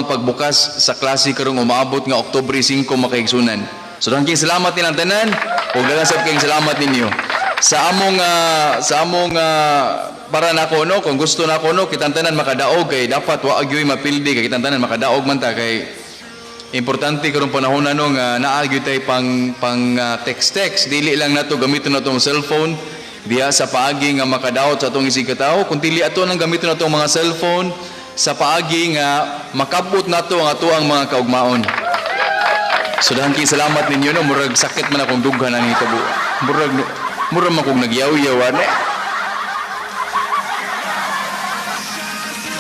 pagbukas sa klase karong umaabot nga Oktubre 5, makaigsunan. So daghang salamat nilang tanan ug daghan sab kayong salamat ninyo. Sa among para nako, no, kung gusto nako, no, kitang tanan makadaog kay dapat wa gyud mapildi kay kitang tanan makadaog man ta, kay importante karong panahon na, no, nga naa gyud tay pang pang text text. Dili lang nato gamiton natong cellphone diha sa paagi nga makadaot sa atong isig katawo, kun dili ato nang gamiton natong mga cellphone sa paagi nga makabot nato ang atoang mga kaugmaon. So daghan salamat ninyo, no. Murag sakit man akong dughan ani tabo. Murag murag man kog nagyaw-yaw ani.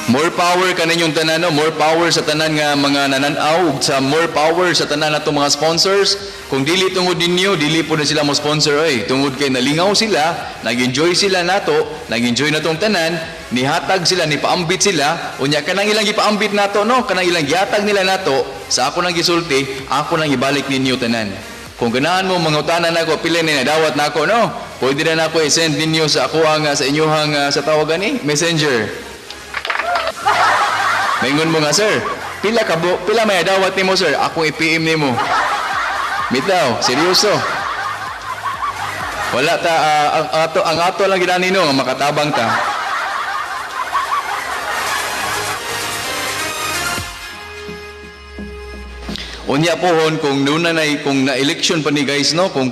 More power kaninyong tanan, no? More power sa tanan nga mga nananaw ug sa more power sa tanan natong mga sponsors. Kung dili tungod ninyo, dili po na sila mo sponsor oy. Tungod kay nalingaw sila, nag-enjoy sila nato, nag-enjoy na tong tanan, nihatag sila, nipaambit sila, unya kanang ilang gipaambit nato, no, kanang ilang gihatag nila nato, sa ako nang gisulti, ako nang ibalik ninyo tanan. Kung ganahan mo mangutana nako pila ni nadawat nako, no, pwede na nako i-send ninyo sa ako ang sa inyohang sa tawagan ni Messenger. Maingon mo nga, "Sir, pila ka bo, pila may dawat nimo, sir? Akong i-PM nimo." Bitaw, seryoso. Wala ta ang ato lang gid no nga makatabang ta. Unya pohon kung nuna na kung na election pa ni guys, no, kung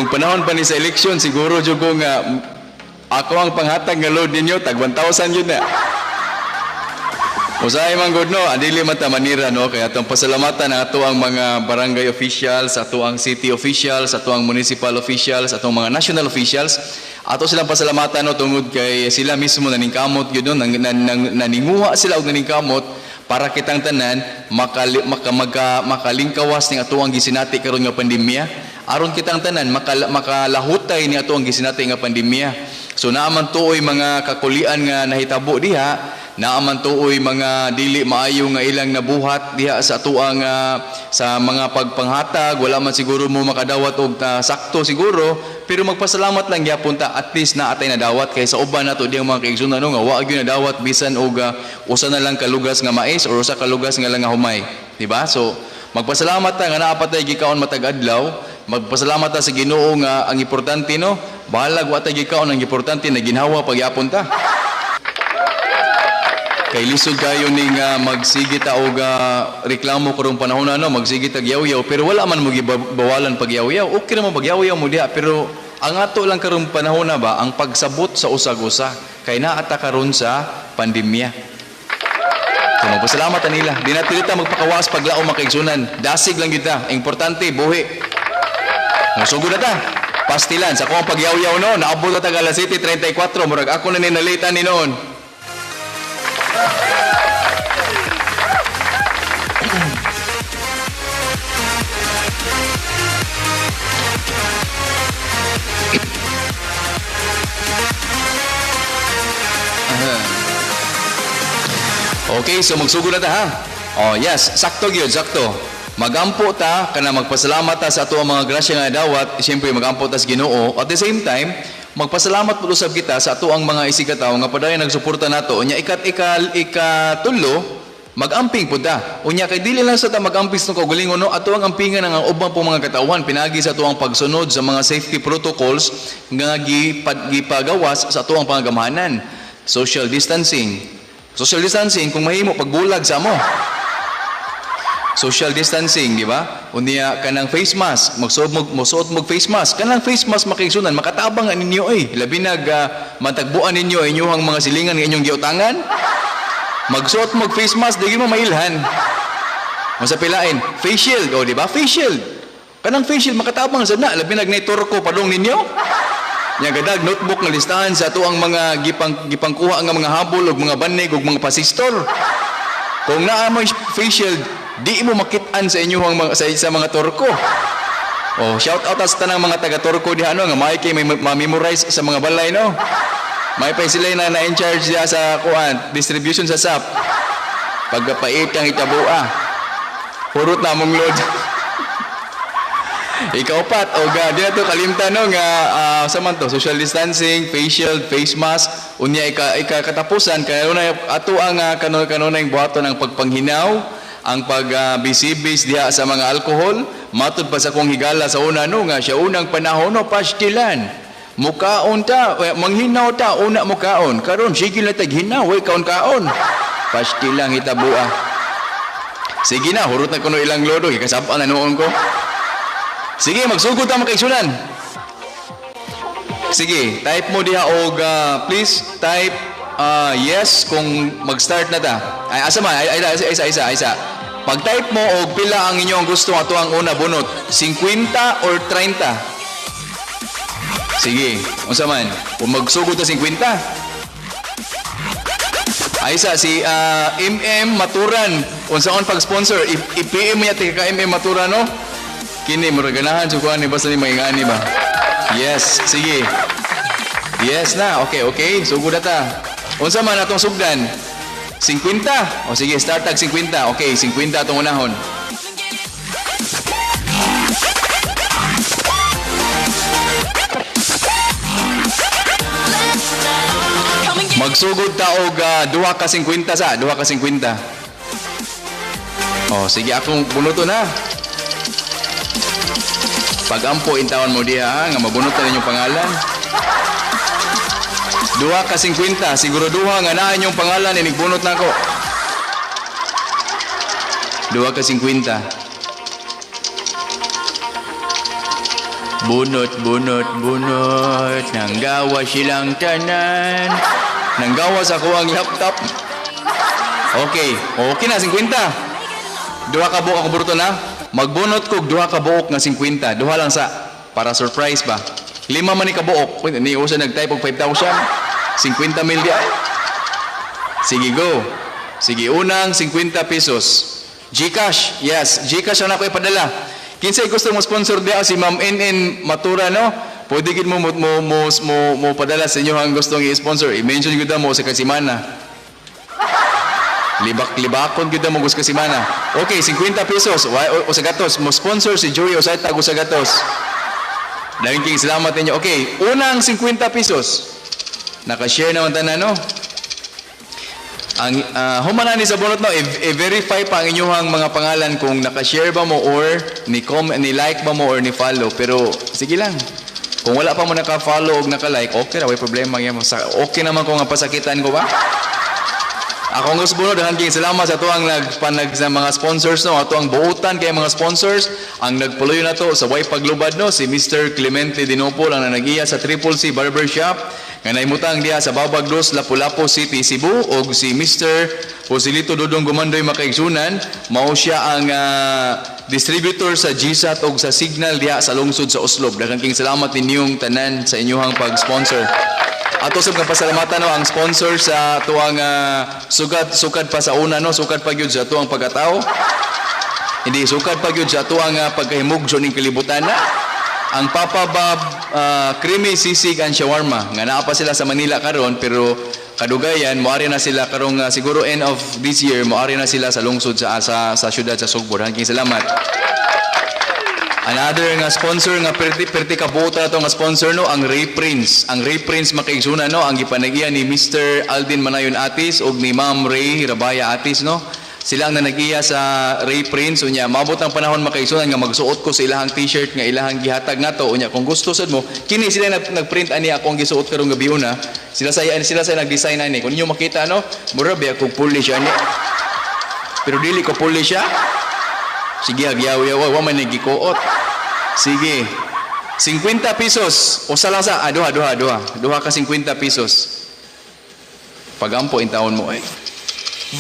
panahon pa ni sa election, siguro jud ko nga ako ang panghatag nga load ninyo tag 1,000 yun na. Usahay man gud, no, adili man ta manira, no, kaya atong pasalamatan ang ato ang mga barangay officials, ato ang city officials, ato ang municipal officials, atong mga national officials. Ato silang pasalamatan, no, tungod kay sila mismo naningkamot gyud, no, nang, nan, nang, naninguha sila og naningkamot para kitang tanan makali, maka, maka, makalingkawas ning ato ang gisinati karon nga pandemya, aron kitang tanan makalahutay ni ato ang gisinati nga pandemya. So naa man tuoy mga kakulian nga nahitabo diha, naa man tuoy mga dili maayo nga ilang nabuhat diha sa atuang sa mga pagpanghatag, wala man siguro mo makadawat og sakto siguro, pero magpasalamat lang gyapon ta, at least naa tay nadawat kay sa uban nato diyang mga kaigsunan, no, nga wa gyud nadawat bisan og usa na lang kalugas nga mais or usa ka lugas nga lang nga humay, di ba? So magpasalamat ta nga naa pa tay gikaon matag adlaw. Magpasalamat ta sa Ginoo nga ang importante, no, bahalag wa tay gikaon, ang importante na ginhawa pagyapon ta. Kay lisod kayo ning magsige ta og reklamo karong panahon na, no, magsige ta yaw-yaw, pero wala man mo gibawalan pagyaw-yaw. Okay ra mo pagyaw-yaw mo diha, pero ang ato lang karong panahon na ba ang pagsabot sa usag-usa kay naa ta karon sa pandemya. So magpasalamat ta nila. Di natin ta magpakawas paglaom, mga kaigsunan. Dasig lang kita. Importante buhi. Musugod na ta. Pastilan sa akong pagyaw-yaw, no, naabot na tag alas 7:34, murag ako na ni nalitan ni noon. Okay, so magsugod na ta ha. Oh, yes, sakto gyud, sakto. Magampo ta kana magpasalamat ta sa ato ang mga grasya nga dawat, siyempre magampo ta sa Ginoo. At the same time, magpasalamat pud usab kita sa ato ang mga isigkatawo nga padayon nagsuporta nato. Unya ikat ikal ikatulo, magamping pud ta. Unya kay dili lang sa ta magamping sa kaugalingon, no, ato ang ampingan ang ubang po mga katawhan pinagi sa ato ang pagsunod sa mga safety protocols nga gipagawas sa ato ang pangagamhanan. Social distancing. Social distancing kung mahimo pagbulag sa mo. Social distancing, di ba? Unya kanang face mask, magsuot mo mosuot mo face mask. Kanang face mask, makaigsunan, makatabang ang ninyo eh. Labi nag matagbuan ninyo inyong mga silingan nga inyong giutangan. Magsuot mo face mask, di mo mailhan. Masa pilain, face shield, oh, di ba? Face shield. Kanang face shield makatabang sad na, labi nag nay turko padung ninyo. Nya gadag notebook nga listahan sa ato ang mga gipangkuha nga mga habol ug mga banig ug mga pasistor. Kung naa mo face shield, di mo makit-an sa inyong mga sa mga turko. Oh, shout out sa tanang mga taga turko diha no nga may kay may ma-memorize sa mga balay no. May pa sila na na in charge diha sa kuan, distribution sa SAP. Pagkapait ang itabua. Hurot na among load. Ikaw pat o ga di na to kalimtan no nga sa man to social distancing, face shield, face mask, unya ika katapusan kanunay ato ang kanunay buhaton ang pagpanghinaw, ang pag bisibis diha sa mga alkohol. Matud pa sa kong higala sa una no nga siya unang panahon no pastilan. Mukaon ta, manghinaw ta una mukaon. Karon sige na tag hinaw, way kaon-kaon. Pastilang hitabua. Sige na, hurot na kuno ilang lodo, kasab-an na noon ko. Sige, magsugod ta, mga kaigsunan. Sige, type mo diha og please type yes kung mag-start na ta. Ay, asa man? Ay, ay, isa, isa, isa. Pag-type mo og pila ang inyong gusto ato ang una bunot, 50 or 30. Sige, unsa man? Kung magsugod ta 50. Ay isa si MM Maturan, unsaon pag-sponsor? I-PM niya tika ka MM Maturan no? Kini mura ganahan sa kuan ni basta ni maingani ba. Yes, sige. Yes na. Okay. Sugod na ta. Unsa man atong sugdan? 50. O sige, start tag 50. Okay, 50 atong unahon. Magsugod ta og duha ka 50 sa, duha ka 50. Oh, sige, akong bunuto na. Pag-ampo intawan mo diha nga mabunot na ninyong pangalan. Duha ka 50, siguro duha nga naa inyong pangalan inigbunot nako. Duha ka 50. Bunot, bunot, bunot, nanggawa silang tanan. Nanggawa sa ako ang laptop. Okay, okay na, 50. Duha ka buok ako buruto na. Magbunot kog duha ka buok nga 50. Duha lang sa para surprise ba. Lima man ni ka buok. Uy, ni usa nag-type og 5,000. 50 mil di ay. Sige, go. Sige, unang 50 pesos. GCash. Yes, GCash ang ako ipadala. Kinsay gusto mo sponsor diha si Ma'am NN Matura no? Pwede gid mo padala sa inyo ang gustong i-sponsor. I-mention gud mo sa kasimana. Libak-libakon gid mo gusto kasimana. Okay, 50 pesos. O sa gatos. Mo sponsor si Joey Osayta og sa gatos. Daghang king salamat ninyo. Okay, unang 50 pesos. Naka-share naman tanan no. Ang human na ni sa bunot no, i-verify pa ang inyong mga pangalan kung naka-share ba mo or ni comment, ni like ba mo or ni follow. Pero sige lang. Kung wala pa mo naka-follow og naka-like, okay ra, way problema gyud mo. Okay naman kung nga pasakitan ko ba. Ako ang gusto bunod, daghan salamat sa atuang nagpanag sa mga sponsors no, ato ang buutan kay mga sponsors, ang nagpuloy na to sa way paglubad no, si Mr. Clemente Dinopol ang nanagiya sa Triple C Barbershop nga naimutang diha sa Babag Dos, Lapu-Lapu City, Cebu, og si Mr. Joselito Dudong Gumandoy, makaigsunan, mao siya ang distributor sa GSAT og sa Signal diha sa lungsod sa Oslob. Daghan king salamat ninyong tanan sa inyong pag-sponsor. Ato sab nga pasalamatan no ang sponsor sa tuang sukad sukad pa sa una no, sukad pa gyud sa tuang pagkatao. Hindi sukad pa gyud sa tuang pagkahimugso ning kalibutan na. Ang Papa Bob Creamy Sisig and Shawarma nga naa pa sila sa Manila karon, pero kadugayan moari na sila karong siguro end of this year moari na sila sa lungsod sa syudad sa Sugbo. Daghang salamat. Another nga sponsor nga perti perti kabuta to nga sponsor no, ang Ray Prince. Ang Ray Prince, makaigsunan no, ang gipanag-iya ni Mr. Aldin Manayon Atis ug ni Ma'am Ray Rabaya Atis no. Sila ang nanagiya sa Ray Prince. Unya maabot ang panahon, makaigsunan, nga magsuot ko sa ilahang t-shirt nga ilahang gihatag nato. Unya kung gusto sad mo kini sila nagprint ani akong gisuot karong gabi una. Sila sa nag-design ani. Kung ninyo makita no, mura biya kog polish ani. Pero dili ko polish siya. Sige, agyaw-yaw, wa man ni gikuot. Sige. 50 pesos. Usa lang sa, duha, duha, duha. Duha ka 50 pesos. Pagampo in taon mo eh.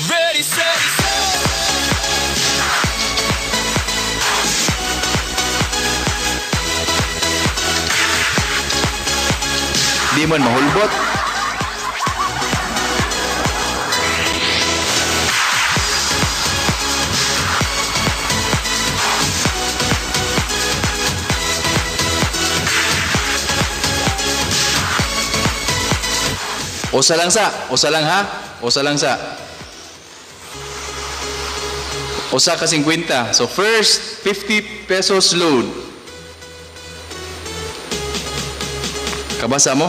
Ready, set, Di man mahulbot. Usa lang sa, usa lang ha, usa lang sa. Usa ka 50. So first 50 pesos load. Kabasa mo?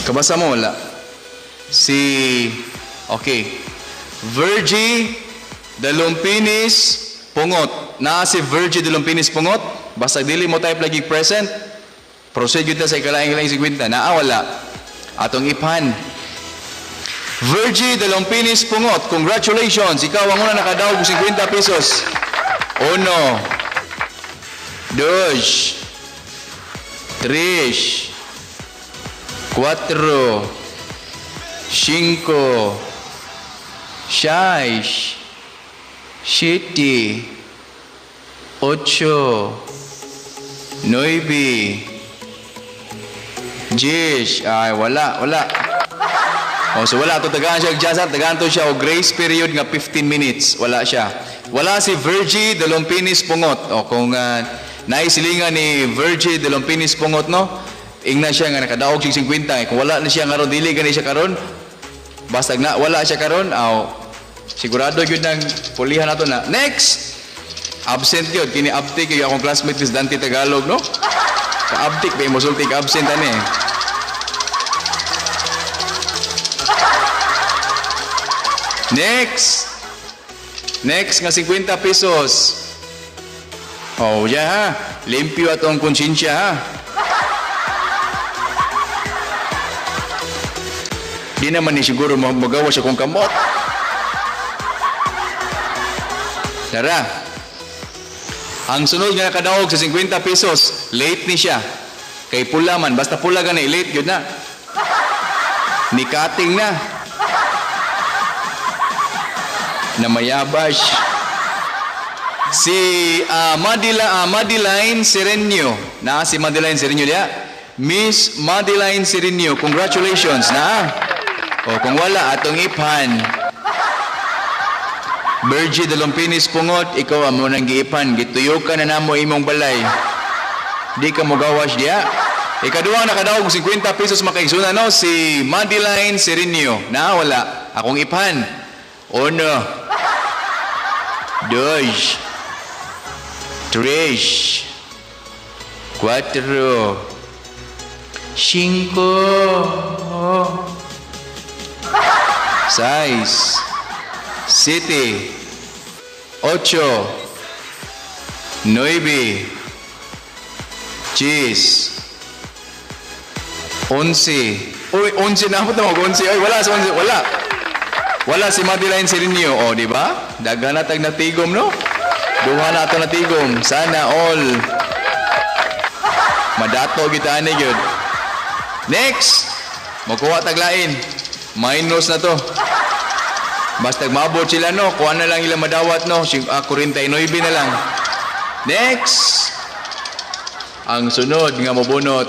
Kabasa mo wala? Si okay. Virgie Dalumpinis Pungot. Na si Virgie Dalumpinis Pungot. Basta dili mo type lagi present. Proceed yun ta sa ikalaing-laing 50. Naa wala. Atong iphan. Virgie Dalumpinis Pungot. Congratulations. Ikaw ang una nakadaog og 50 pesos. Uno. Dos. Tres. Cuatro. Cinco. Seis. Siete. Ocho. Nueve. Diez. Ay, wala, wala. Oh, so wala to tagaan siya og jasa, tagaan to siya og grace period nga 15 minutes. Wala siya. Wala si Virgie Dolompinis Pungot. O kung naisilingan ni Virgie Dolompinis Pungot no, ingna siya nga nakadaog siya 50. Eh, kung wala na siya karon dili gani siya karon. Basta na wala siya karon, aw sigurado gyud nang pulihan nato na. Next. Absent gyud kini abtik gyud akong classmate ni Dante Tagalog no. Ka-abtik ba mosulti ka absent ani. Next. Next nga 50 pesos. Oh, yeah ha. Limpyo atong konsensya ha. Di naman ni siguro magawa sa kong kamot. Tara. Ang sunod nga nakadaog sa 50 pesos, late ni siya. Kay pula man, basta pula gani, late yun na. Nikating na. Na mayabas. Si Madeline Serenio. Na si Madeline Serenio diya. Miss Madeline Serenio, congratulations na. O kung wala atong iphan. Virgie Dalumpinis Pungot, ikaw amo nang giipan, gituyo ka na namo imong balay. Di ka mo gawas diya. Ikaduha nakadaog 50 pesos makaigsoon no si Madeline Serenio. Na wala akong iphan. Uno. Dos. Tres. Cuatro. Cinco. Seis. Siete. Ocho. Nueve. Diyes. 11. Uy, 11 na ako tawag. 11. Ay, wala sa 11. Wala. Wala si Madeline Serenio. O, di ba? Daghan na tag natigom, no? Duha na ato natigom. Sana all. Madato kita ani gyud. Next. Magkuha taglain. Minus na to. Basta maabot sila, no? Kuha na lang ilang madawat, no? 49 na lang. Next. Ang sunod nga mobunot.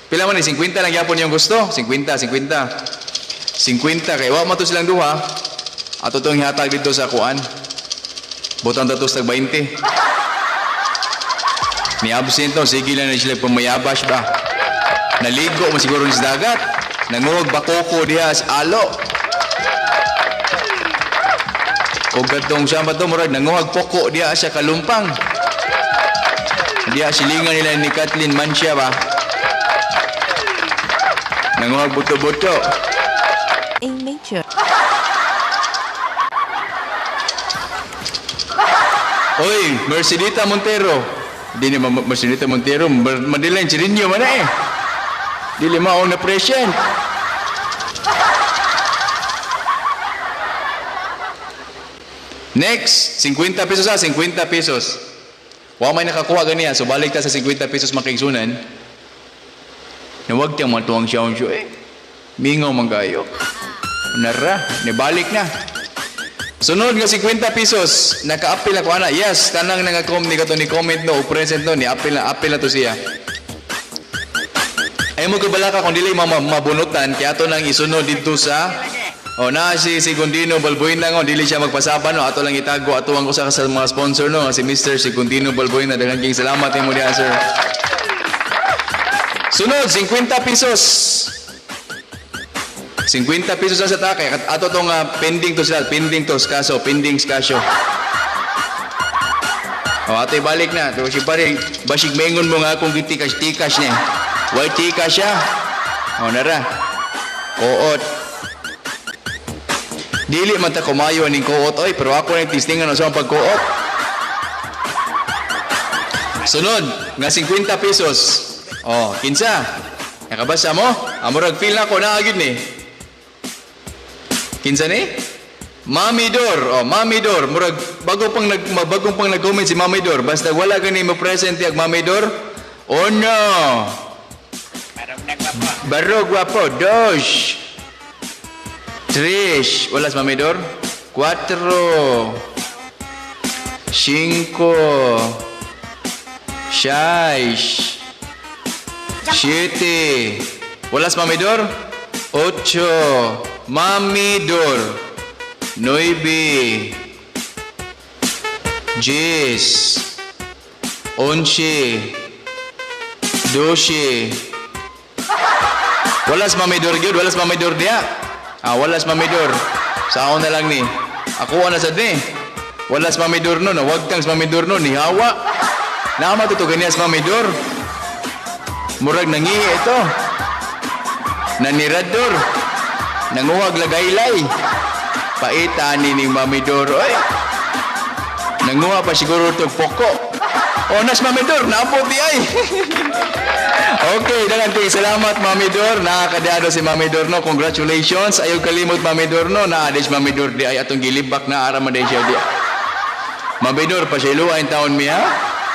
Pila man ni 50 lang gyapon yung gusto? 50, 50. 50 kay wa man to silang duha. Ato tong ihatag dito sa kuan. Butang tatos tag 20. Ni absent no, sige lang na sila pamayabash ba. Naligo man siguro sa dagat. Nanguwag bakoko diha sa alo. O gadtong siya ba to murag nanguwag poko diha siya kalumpang. Diha silingan nila ni Kathleen Mancia ba. Nanguwag buto-buto. A major. Oy, Mercedita Montero. Di ni Mercedita Montero, Madeline Chirinyo man eh. Dili mao na present. Next, 50 pesos ha, 50 pesos. Wa may nakakuha ganiya, so balik ta sa 50 pesos mga kaigsunan. Nawag tiyang matuang siya eh. Mingaw man kayo. Nara, nibalik na. Sunod nga 50 pesos, naka-apil ako ana. Yes, tanang nanga-com ni kato ni comment no, o present no, ni apil na apil na to siya. Ay mo kabalaka kung dili mabunutan kaya ato nang isunod dito sa. Oh, na si Segundino Balbuena ngo dili siya magpasaba no, ato lang itago ato ang usa ka sa mga sponsor no, si Mr. Segundino Balbuena. Daghang king salamat nimo diha, sir. Sunod 50 pesos. 50 pesos na sa takay. Ato tong pending to sila, pending to kaso, pending kaso. O, ate balik na. To si pare, basig mengon mo nga akong gitikas tikas niya. Way tikas siya. O nara. Koot. Dili man ta kumayo aning kuot oy, pero ako nang tistingan sa pagkuot. Sunod, nga 50 pesos. O, kinsa? Nakabasa mo? Amurag feel na ko na agad ni. Kinsa ni? Mami Dor. Oh, Mami Dor. Murag bagong pang nag-comment si Mami Dor. Basta wala gani mo present iyag Mami Dor. Oh no. Barog guwapo. Dos. Tres. Wala si Mami Dor. Cuatro. Cinco. Seis. Siete. Wala si Mami Dor? Ocho. Mami Dor. Nueve. Diez. Onse. 12. Wala si Mami Dor gyud, wala si Mami Dor diha. Ah, wala si Mami Dor. Sa ako na lang ni. Ako na sad ni. Wala si Mami Dor no, nawag kang si Mami Dor no, ni hawa. Naama to ganiya si Mami Dor. Murag nangihi ito. Nanirador. Nanguhag lagaylay. Paita ni ning Mami Dor. Oy. Nanguha pa siguro tog poko. O nas Mami Dor, naapot di ay. Okay, daghang kay salamat Mami Dor. Nakakadiado si Mami Dor no. Congratulations. Ayaw kalimot Mami Dor no. Naa si Mami Dor di ay atong gilibak na ara man siya di. Mami Dor, pasayloa in taon mi ha.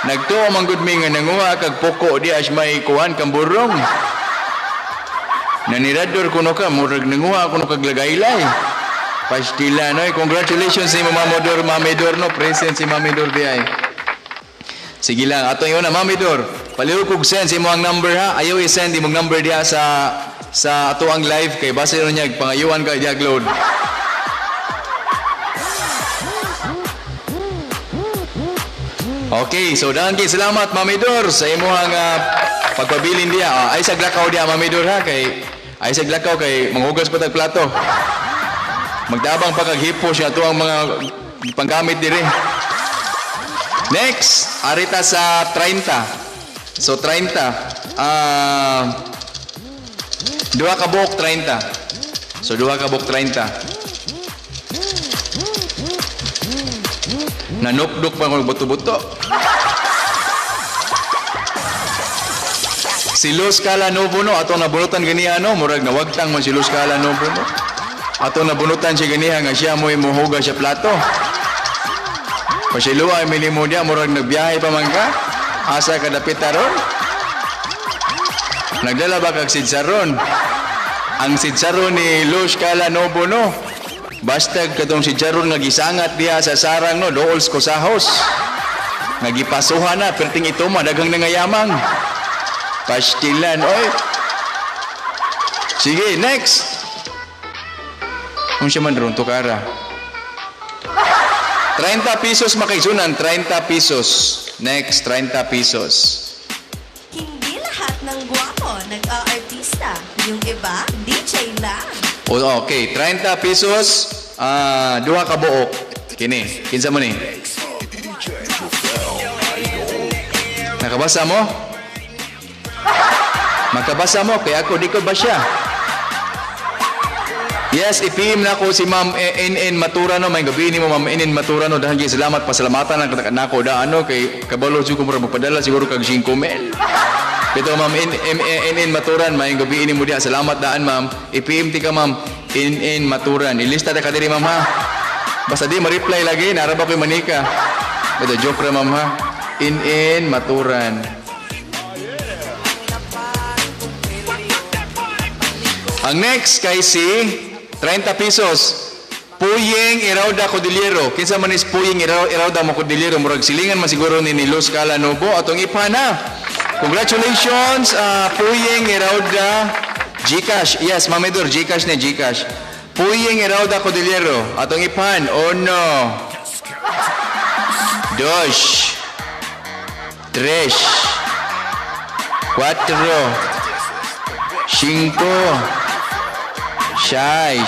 Nagtuo man gud mi nga nanguha kag poko di as may kuan kamburong. Nanirador kuno ka, murag nanguha kuno kag lagaylay. Pastila no. Congratulations sa imo Mami Dor, Mami Dor no. Present si Mami Dor di ay. Sige lang, ato yun na Mami Dor. Palihog kog send sa imong number ha. Ayaw i-send imong number diha sa ato ang live kay base ron niya pangayuan ka diha load. Okay, so daghang kay salamat Mami Dor sa imong pagpabilin diha. Ay sa glakaw diha Mami Dor ha kay ay sa glakaw kay manghugas pa tag plato. Magtabang pa kag hipo siya ato ang mga panggamit diri. Next, arita sa 30. So 30. Duha ka buok 30. So duha ka buok 30. Nanukduk pa kong buto-buto. Si Luz Cala Novo no, atong nabunutan ganiha no, murag nawagtang man si Luz Cala Novo no. Atong nabunutan siya ganiha nga siya mo'y mohuga siya plato. Pasiluwa ay minimo niya, murag nagbiyahe pa man ka. Asa ka dapit taron? Nagdala ba kag sidsaron? Ang sidsaron ni Luz Cala Novo no. Basta katong sidsaron nga gisangat diha sa sarang no, dool sa kosahos. Nagipasuhan na, perting ito madaghang nangayamang. Pastilan, oy. Sige, next. Unsa man ron tukara? 30 pesos makaigsunan, 30 pesos. Next, 30 pesos. Hindi lahat ng gwapo nag-aartista. Yung iba, DJ lang. O, okay, 30 pesos, duha ka buok. Kini, kinsa mo ni? Nakabasa mo? Makabasa mo, kaya ako di ko ba siya? Yes, ipim na ko si Ma'am NN Maturano. May gabi ni mo Ma'am NN Maturano. Dahil kay salamat, pasalamatan ang nako da ano kay kabalo jud ko mura magpadala siguro kag 5 mil. Ito Ma'am NN Maturan, may gabi ni mo diha. Salamat daan Ma'am. I-PM ti ka Ma'am NN Maturan. Ilista ta ka diri Ma'am ha. Basta di ma-reply lagi, naa ra ba ko'y manika. Ito, joke ra, ma'am, ha. In maturan. Ang next kay si 30 pesos. Puyeng Irauda Cordillero. Kinsa man is Puyeng Irauda mo Cordillero, murag silingan man siguro ni Luz Calanobo atong ipana. Congratulations, Puyeng Irauda GCash. Yes, Ma'am Idor, GCash ni GCash. Puyeng Irauda Cordillero atong ipan. Uno. Dos. Tres. Cuatro. Cinco. Seis.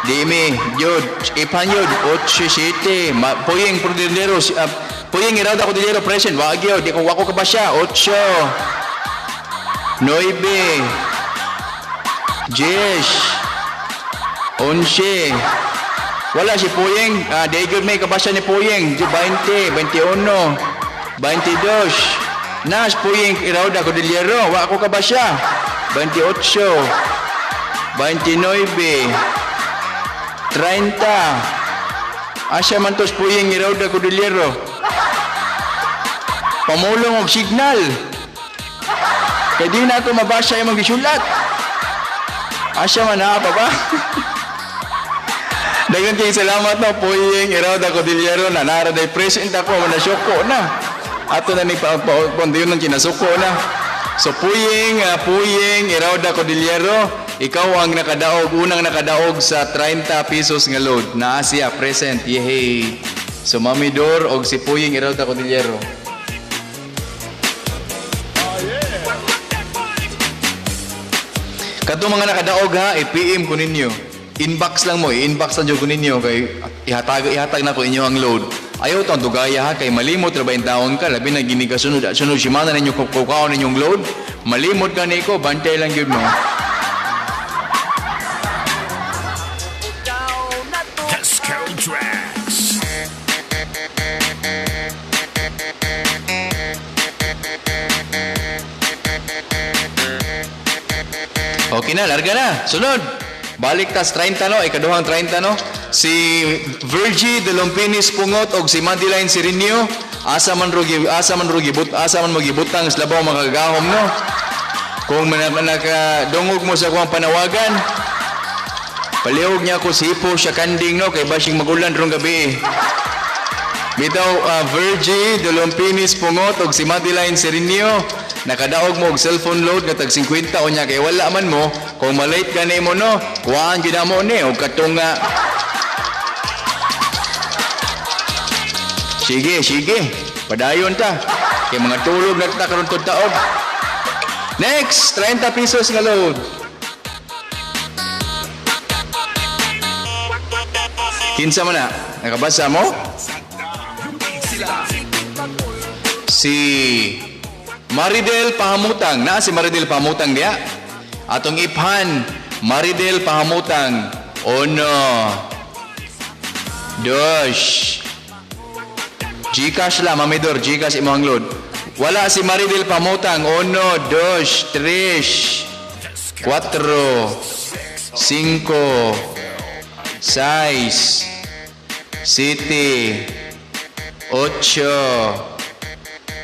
Dimi, yun, ipan yun, otso, siete, Puyeng Cordillero, Puyeng Irauda Cordillero present, wag yun, di ko wako ka ba siya, otso, nueve, diez, onse, wala si Puyeng, di good may kabasya ni Puyeng, di, 20, 21, 22, nas Puyeng Irauda Cordillero, wako ka ba siya, 28, 29, 30. Asya man tos Puyeng Irauda Cordillero. Pamulong og signal. Kay di na ako mabasa imong gisulat. Asya man ha, pa ba? Dayon kay salamat no Puyeng Irauda Cordillero na nara day present ako na syoko na. Ato na ni pa, pa, pa, pa, kinasuko na. So Puyeng Irauda Cordillero, ikaw ang nakadaog, unang nakadaog sa 30 pesos nga load. Naa siya present. Yehey. So Mami Dor og si Puyeng Irauda Cordillero. Katong mga nakadaog ha, i-PM ko ninyo. Inbox lang mo, i-inbox lang jud ko ninyo kay ihatag na ko inyo ang load. Ayaw tong dugaya ha, kay malimot ra ba in taon ka, labi na gini ka sunod, sunod simana ninyo kukaon ninyong load. Malimot ka niko, bantay lang gyud mo. Disco Tracks. Okay na, larga na. Sunod. Balik tas 30 no, ikaduhang 30 no. Si Virgie de Lompinis Pungot og si Madeline Sirinio, asa man rugi, asa man rugi, but, asa man magibutang sa labaw makagahom no. Kung nakadungog mo sa kuwang panawagan, palihog niya ako si Hipo siya kanding no, kay basing magulan rong gabi. Bitaw, Virgie de Lompinis Pungot og si Madeline Sirinio, nakadaog mo og cellphone load nga tag 50 unya kay wala man mo, kung malate ka nimo no, kuhaan gyud mo ni og katong nga. Sige, sige. Padayon ta. Kay mga tulog na ta karon tud taob. Next, 30 pesos nga load. Kinsa man na? Nakabasa mo? Si Maridel Pahamutang. Na si Maridel Pahamutang diya. Atong iphan, Maridel Pahamutang. Uno. Dos. Gcash la, Mamidor. Gcash imong load. Wala si Maridel Pahamutang. Uno, dos, tres, cuatro, cinco, seis, siete, ocho,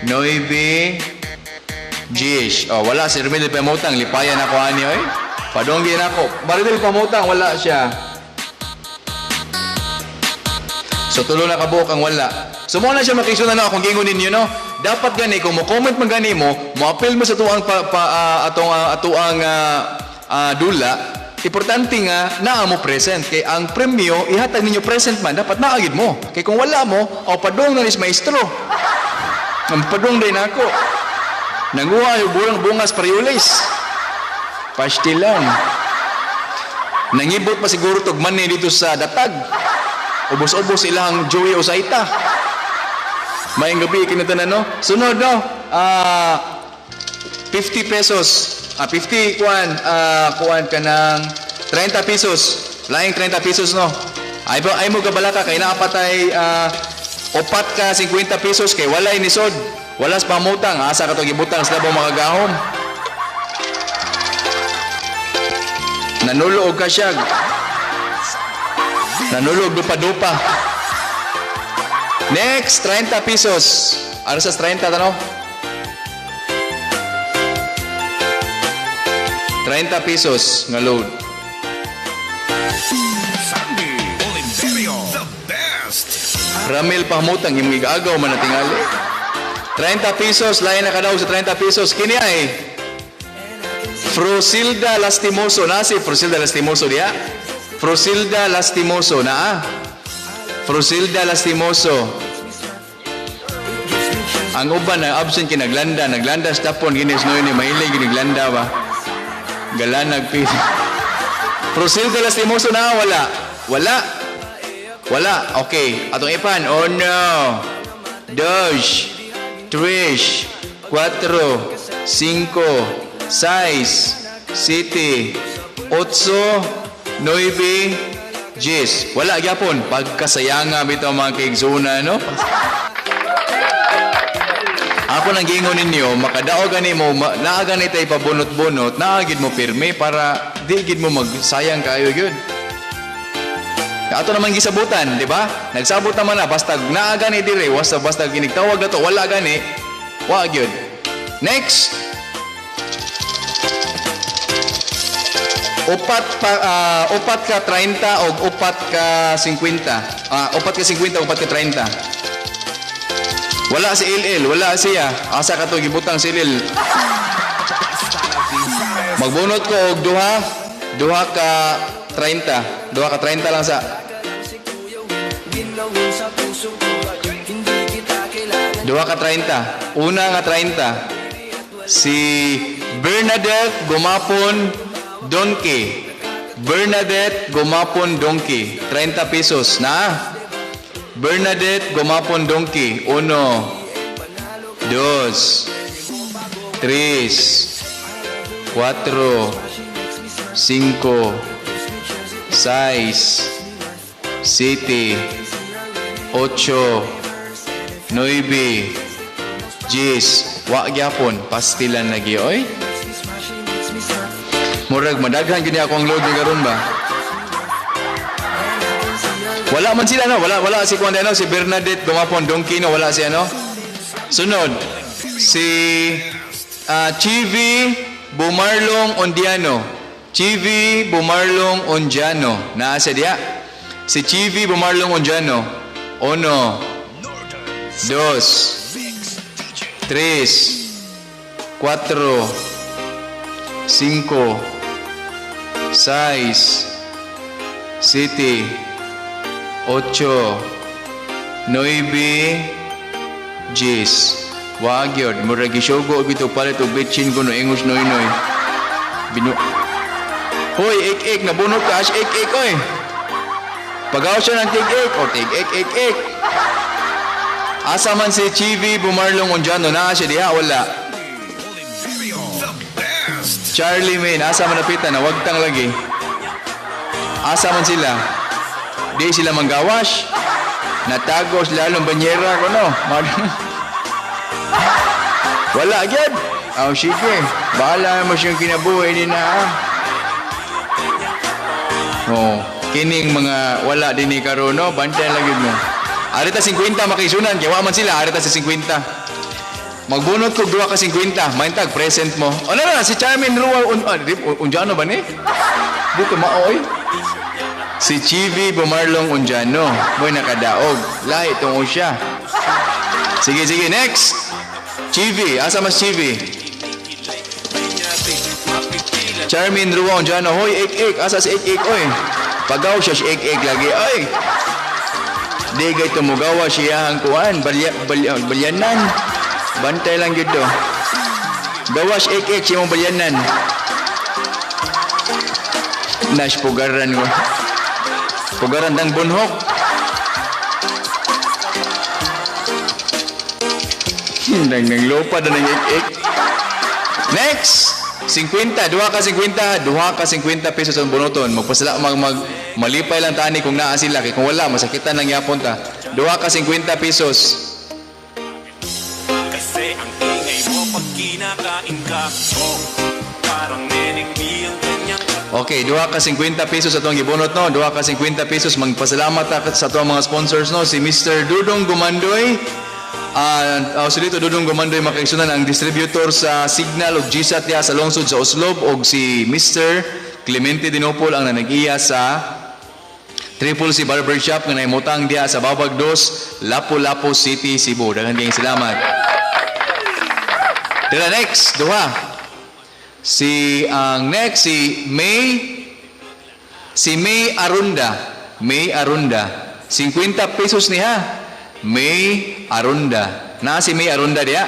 nueve, diez. Oh, wala si Maridel Pahamutang. Lipayan ako ani oy. Padonggin ako. Maridel Pahamutang, wala siya. So tulo na kabuok ang wala. So mo na siya makisunan na akong gingon ninyo no. Dapat gani kung mo-comment man gani mo, mo-appeal mo sa tuang pa, pa, atong, atuang dula. Importante nga naa mo present kay ang premyo ihatag ninyo present man dapat naa gid mo. Kay kung wala mo, aw padung na nis maestro. Ang padung din ako. Nanguha yung bulang bungas pariyulis. Pastilan. Nangibot pa siguro tog money dito sa datag. Ubos-ubos ilang Joey Osaita. Maayong gabi kinatanan no. Sunod no. 50 pesos. 50 kuan, kuan ka ng 30 pesos. Laing 30 pesos no. Ay ba ay mo kabalaka kay naa patay upat ka 50 pesos kay walay nisod. Wala sa pamutang, asa ka to gibutang sa labong makagahom. Nanulo og kasyag. Nanulog dupa-dupa. Next, 30 pesos. Ano sa 30 tanong? 30 pesos nga load. Sandy Oliverio, the best. Ramil pahmutang imong igagaw man na tingali. 30 pesos, lain na kadaw sa 30 pesos. Kini ay Frosilda Lastimoso na si Frosilda Lastimoso diya. Frosilda Lastimoso na ah. Frosilda Lastimoso. Ang uban na absent kay naglanda, naglanda sa tapon kini snoy ni mahilig giniglanda ba. Galanag pis. Frosilda Lastimoso na wala. Wala. Wala. Okay. Atong ipan. Uno. Dos. Tres. Cuatro. Cinco. Seis. Siete. Otso. Nueve. Diyes. Wala gyapon. Pagkasayanga bitaw mga kaigsoona, no? Ako nang giingon ninyo, makadaog gani mo, naa gani tay pabunot-bunot, naa gid mo pirmi para di gid mo magsayang kayo gyud. Ato naman gisabutan, di ba? Nagsabot naman na basta naa gani dire, basta basta ginigtawag na to, wala gani, wa gyud. Next. Upat pa upat ka 30 og upat ka 50. Upat ka 50, upat ka 30. Wala si LL, wala siya. Asa ka to gibutang si LL? Magbunot ko og duha, duha ka 30. Duha ka 30 lang sa. Duha ka 30. Una nga 30. Si Bernadette Gumapon Donkey. Bernadette Gumapon Donkey. 30 pesos na. Bernadette Gumapon Donkey. Uno, dos, tres, cuatro, cinco, seis, siete, ocho, nueve, diyes. Wa gyapon, pastilan na oy. Murag madaghan gyud ni ako ang load ni karon ba. Wala man sila no, wala wala si kuan ano, si Bernadette Gumapon Donkey no, wala si ano. Sunod si Chivi Bumarlong Ondiano. Chivi Bumarlong Ondiano. Naa siya diya. Si Chivi Bumarlong Ondiano. Uno, dos, tres, cuatro, cinco, seis, siete, ocho, nueve, diyes. Wa gyud, murag gisugo og ito palit og bitchin ko no ingos noy noy. Binu Hoy, ik ik nabunot ka as ik ik oy. Pagaw siya ng tik ik o tik ik ik ik. Asa man si Chivi Bumarlong Ondiano naa siya diha wala. The best. Charlie Main, asa man napitan na wagtang lagi. Asa man sila? Di sila manggawas. Natago sila lalong banyera ko no. Wala gyud. Aw sige, bahala mo siyang kinabuhi ni na. Ah. Oh, kining mga wala dinhi karon no, bantay lang gyud mo. Arita 50 makisunan kay wa man sila, arita sa 50. Magbunot ko duha ka 50, maintag present mo. Oh, no, no, si Charmin Rua un, ah, di, Undiano ba ni? Di ko maoy. Si Chivi Bumarlong Undiano, mo'y nakadaog. Lahi tungo siya. Sige, sige, next. Chivi, asa mas Chivi? Charmin Rua Undiano, hoy, ik ik, asa si ik ik, oy. Pagaw siya si ik ik lagi, oy. Di kay tumugawa siya ang kuan, balya, balya, balyanan. Bantay lang gito. Gawas ik ik siya mong balyanan. Nas pugaran ko. Pugaran tang bunhok. Nang nang lupa na nang ik ik. Next! 50, duha ka 50, duha ka 50 pesos ang bunuton. Magpasala mag, mag malipay lang tani kung naa sila kay kung wala masakitan lang yapon ta. Duha ka 50 pesos. Kasi ang ingay mo pag kinakain ka. Oh, parang neneng B ang kanyang katawan. Okay, duha ka 50 pesos atong gibunot, no. Duha ka 50 pesos. Magpasalamat ta sa atong mga sponsors, no. Si Mr. Dudong Gumandoy. Si dito Dudong Gumandoy, mga kaigsunan, ang distributor sa Signal ug GSAT diha sa lungsod sa Oslob, og si Mr. Clemente Dinopol ang nanag-iya sa Triple C Barbershop nga nahimutang diha sa Babag Dos, Lapu-Lapu City, Cebu. Daghan kayong salamat. Dira next, duha. Si ang next si May Arunda. May Arunda. 50 pesos niya. May Arunda. Na si May Arunda diya.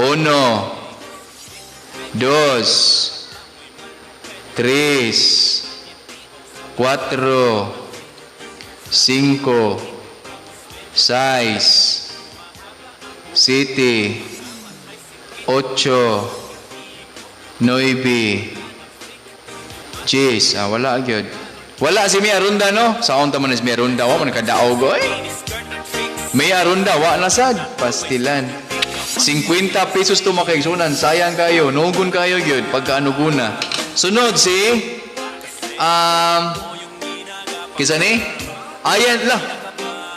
Uno. Dos. Tres. Cuatro. Cinco. Seis. Siete. Ocho. Nueve. 10. Ah, wala gyud. Wala si May Arunda, no? Saon ta man si May Arunda? Wa man kadaog, oy. May Arunda, wa na sad. Pastilan. 50 pesos to, mga kaigsunan. Sayang kayo. Nugon kayo gyud pagkaanuguna. Sunod si kisa ni? Ayan lah.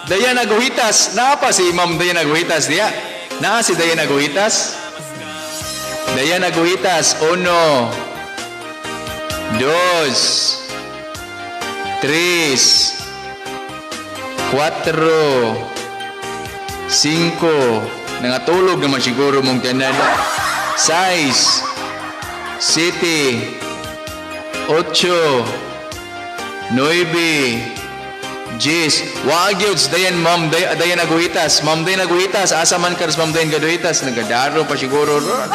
Diana Guhitas. Naa pa si Ma'am Diana Guhitas diya. Naa si Diana Guhitas. Diana Guhitas. Uno. Dos. Tres. Cuatro. Cinco. Nangatulog naman siguro mong tanan. Seis. Siete. Ocho. Nueve. 10. Wa gyud Dayan, Ma'am Dayan Aguhitas. Ma'am Dayan Aguhitas, asa man ka, Ma'am Dayan Aguhitas? Nagadaro pa siguro ron.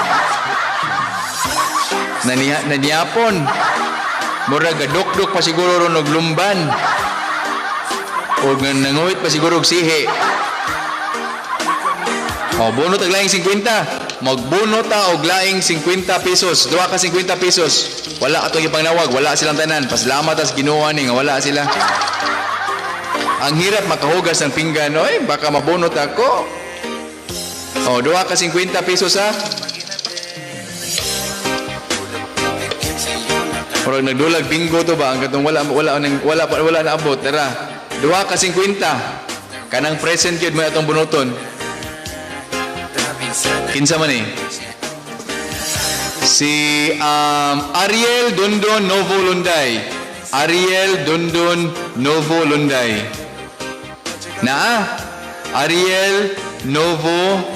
Naniapon. Mura gadukduk pa siguro ron og lumban. O nanguhit pa siguro og sihi. O, bunot og laing 50. Magbunot ta og laing 50 pesos. Duha ka 50 pesos. Wala atong ipangnawag, wala silang tanan. Pasalamat ta sa Ginoo ni nga wala sila. Ang hirap makahugas ng pinggan, oy, baka mabunot ako. O, duha ka 50 pesos ha. Murag nagdulag bingo to ba ang katong wala wala wala wala, wala na abot tara. Duha ka 50. Kanang present gyud mo atong bunuton. Kinsa man eh? Si Ariel Dundon Novo Lunday. Ariel Dundon Novo Lunday. Naa? Ariel Novo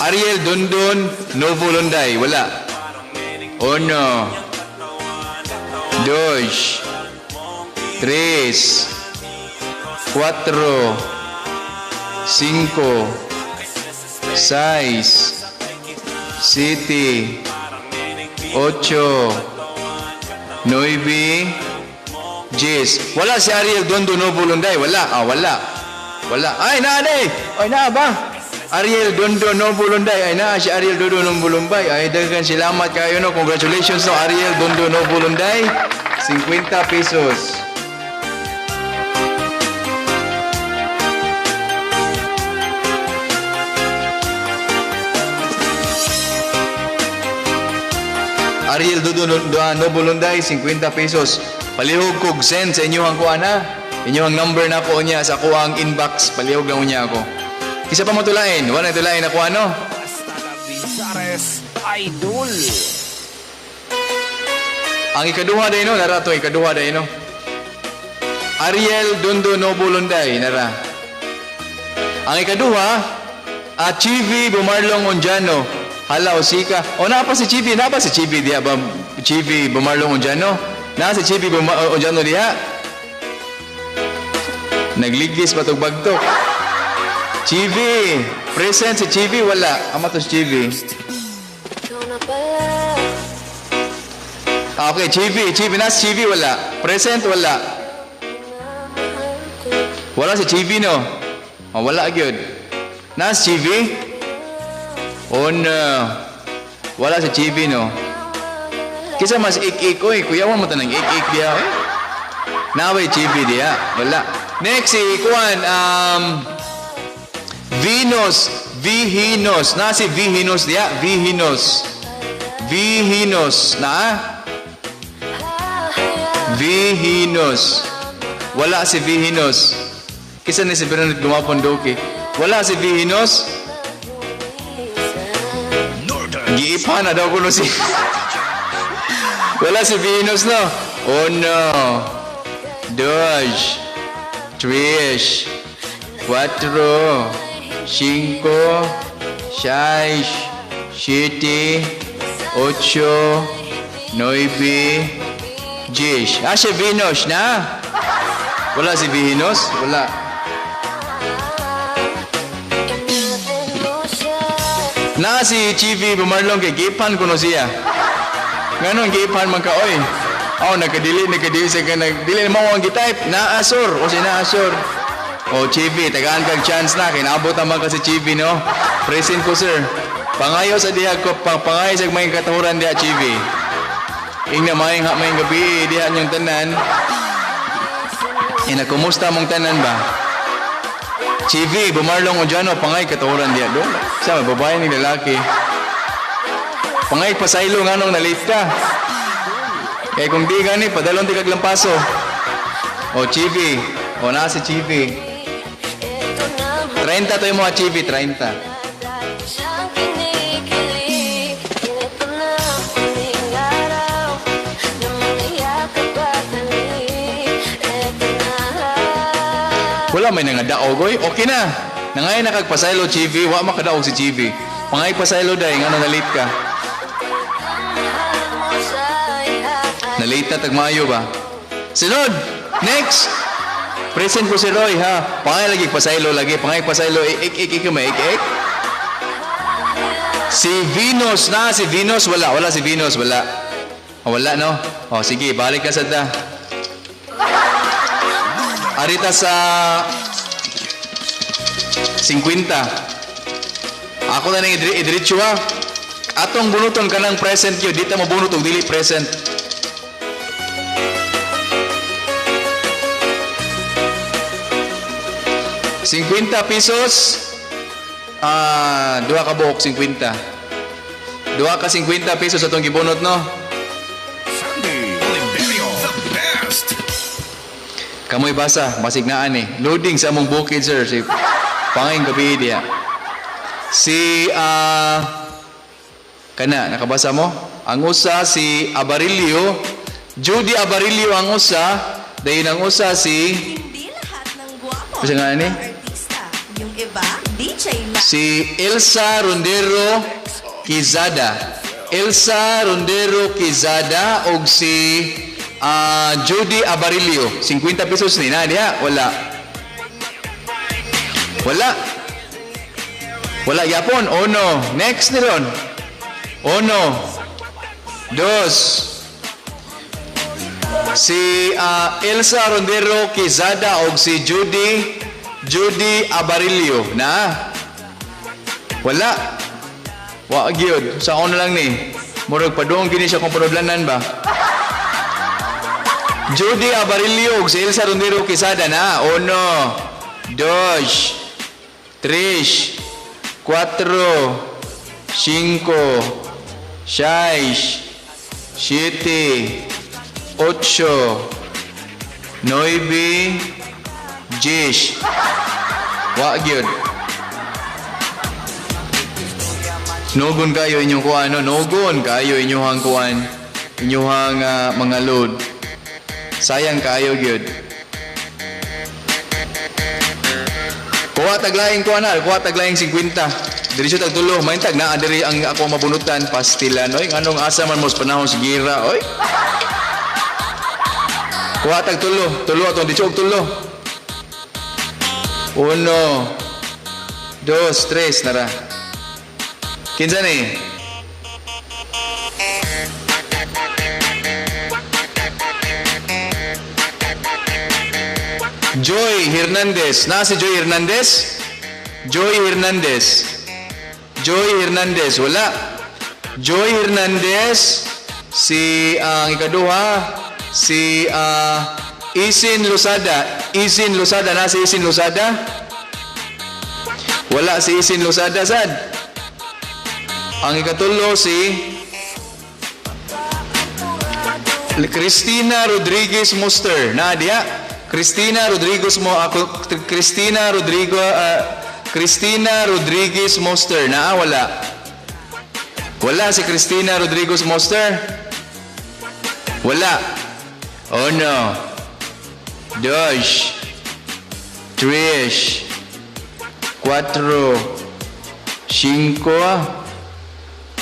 Ariel Dundon Novo Lunday. Wala. Uno. Dos. Tres. Cuatro. Cinco. Seis. Siete. Ocho. Nueve. 10. Wala si Ariel Dondo Novo Lunday. Wala. Ah, wala. Wala. Ay, naa day. Ay, naa ba? Ariel Dondo Novo Lunday. Ay, naa si Ariel Dondo Novo Lunday. Ay, daghan salamat kayo, no. Congratulations, no, Ariel Dondo Novo Lunday. 50 pesos. Ariel Dodo Novo Lunday, 50 pesos. Palihog kog send sa inyong kuan ha. Inyong number na ko niya sa kuang inbox. Palihog lang niya ako. Kisa pa mo tulain. Wala na tulain ako ano. Basta Idol. Ang ikaduha day no, nara to ikaduha day no. Ariel Dundo Novo Lunday, nara. Ang ikaduha, Chivi Bumarlong Onjano. Hala, osika. O, naa pa si Chivi, naa pa si Chivi diha ba? Chivi Bumarlong Onjano. Naa si Chivi Onjano diha. Nagligis pa tog bagtok. Chivi, present si Chivi, wala. Ama to si Chivi. Ikaw na pala. Ah, okay, Chivi, Chivi, na si Chivi, wala. Present, wala. Minamahal ko. Wala si Chivi, no? Oh, wala gyud. Na si Chivi? Oh, no. Wala si Chivi, no? Kisa mas ik-ik, oy. Kuya, mo tanang ik-ik diya, eh. Naway Chivi diya. Wala. Next, si Kuan, Venus, Vihinos. Na si Vihinos diya. Vihinos. Vihinos. Na? Vihinos. Wala si Vihinos. Kinsa ni si Bernadette Gumapon Duque? Wala si Vihinos? Giipa na daw kuno si. Wala si Venus, no? Uno, dos, tres, cuatro, cinco, seis, siete, ocho, nueve, 10. Ah, si Venus na? Wala si Venus? Wala. Na si Chivi Bumarlong kay gipan kuno siya. Nganong gipan man ka oy? Oh, nakadili nakadili sa ka nag dili mo ang gitype. Naasor o si naasor. O Chivi, tagaan kag chance na kay naabot naman ka si Chivi, no. Present ko, sir. Pangayo sa diha ko pangayo sa may katahuran diha, Chivi. Ingna maayong ha maayong gabi diha inyong tanan. Ina, kumusta mong tanan ba? Chivi, Bumarlong o Jano, pangay katahuran diha do. Sa babae ni lalaki. Pangay pasaylo nganong na-late ka. Kaya kung di gani, padalon di kag lampaso. O Chivi, o na si Chivi. 30 to yung mga Chivi, 30. Siyang kinikilig. Ito na huling araw na mangyayakap at halik. Ito na. Wala may nangadaog, oy. Okay na. Nangay nakagpasaylo, Chivi. Wa makadaog si Chivi. Pangay pasaylo day, ngano na-late ka. Mahal mo siya ihahatid. Na-late na tagmayo ba? Sunod! Next! Present ko si Roy, ha? Pangay lagi pasaylo lagi. Pangay pasaylo. Ik, ik, ik, ik, may ik, ik. Si Venus na. Si Venus, wala. Wala si Venus, wala. Oh, wala, no? Oh, sige, balik ka sa ta. Arita sa 50. Ako na nang idiretso, ha. Atong bunuton ka ng present yun. Di ta mabunot og dili present. 50 pesos. Ah, duha ka buok 50. Duha ka 50 pesos atong gibunot, no? Sandy Oliverio, the best. Kamoy basa, masignaan eh. Loading sa among bukid, sir. Si pangayong gabi diya. Si kana nakabasa mo? Ang usa si Abarilio, Judy Abarilio ang usa, dayon ang usa si Hindi lahat ng gwapo Kasi nga, ani? artista. Yung iba, DJ lang. Si Elsa Rondero Quizada. Elsa Rondero Quizada og si Judy Abarilio. 50 pesos ni na diha. Wala. Wala. Wala yapon. Uno. Next ni ron. Uno. Dos. Si Elsa Rondero Quizada og si Judy Abarilio. Na. Wala. Wa gyud. Sa na lang ni. Murag padung kini siya kung panudlanan ba. Judy Abarilio ug si Elsa Rondero Quezada na. Uno, dos, tres, cuatro, cinco, seis, siete, ocho, nueve, 10. Wa gyud. Nugon kayo inyong kuan, no? Nugon kayo inyong kuan. Inyong mga load. Sayang kayo gyud. Kuha taglaing kuan na, kuha taglaing 50. Diretso tag tulo, maintag na diri ang ako mabunutan pastilan oy. Nganong asa man mo sa panahon sa gira oy. Kuha tag tulo, tulo atong diretso og tulo. Uno, dos, tres, nara. Kinsa ni? Joy Hernandez. Na si Joy Hernandez? Joy Hernandez. Joy Hernandez. Wala. Joy Hernandez. Si ang ikaduha, si Isin Losada. Isin Losada. Na si Isin Losada? Wala si Isin Losada, sad. Ang ikatulo si Cristina Rodriguez Muster. Na diha. Cristina Rodriguez mo ako Cristina Rodrigo Cristina Rodriguez Muster. Na wala. Wala si Cristina Rodriguez Muster. Wala. Uno. Dos. Tres. Cuatro. Cinco.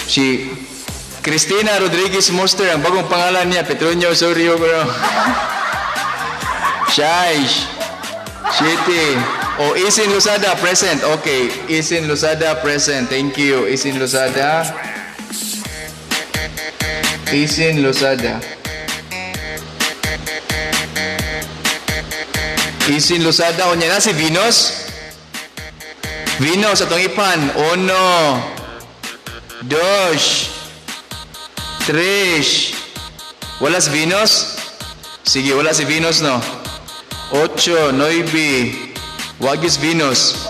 Si Cristina Rodriguez Muster, ang bagong pangalan niya, Petronio Osorio, bro. Seis. Siete. Oh, Isin Lusada, present. Okay. Isin Lusada, present. Thank you. Isin Lusada. Isin Lusada. Isin Lusada. O niya na si Venus. Venus, atong ipan. Uno. Dos. Tres. Wala si Venus? Sige, wala si Venus, no? Ocho, nueve. Wagis Venus.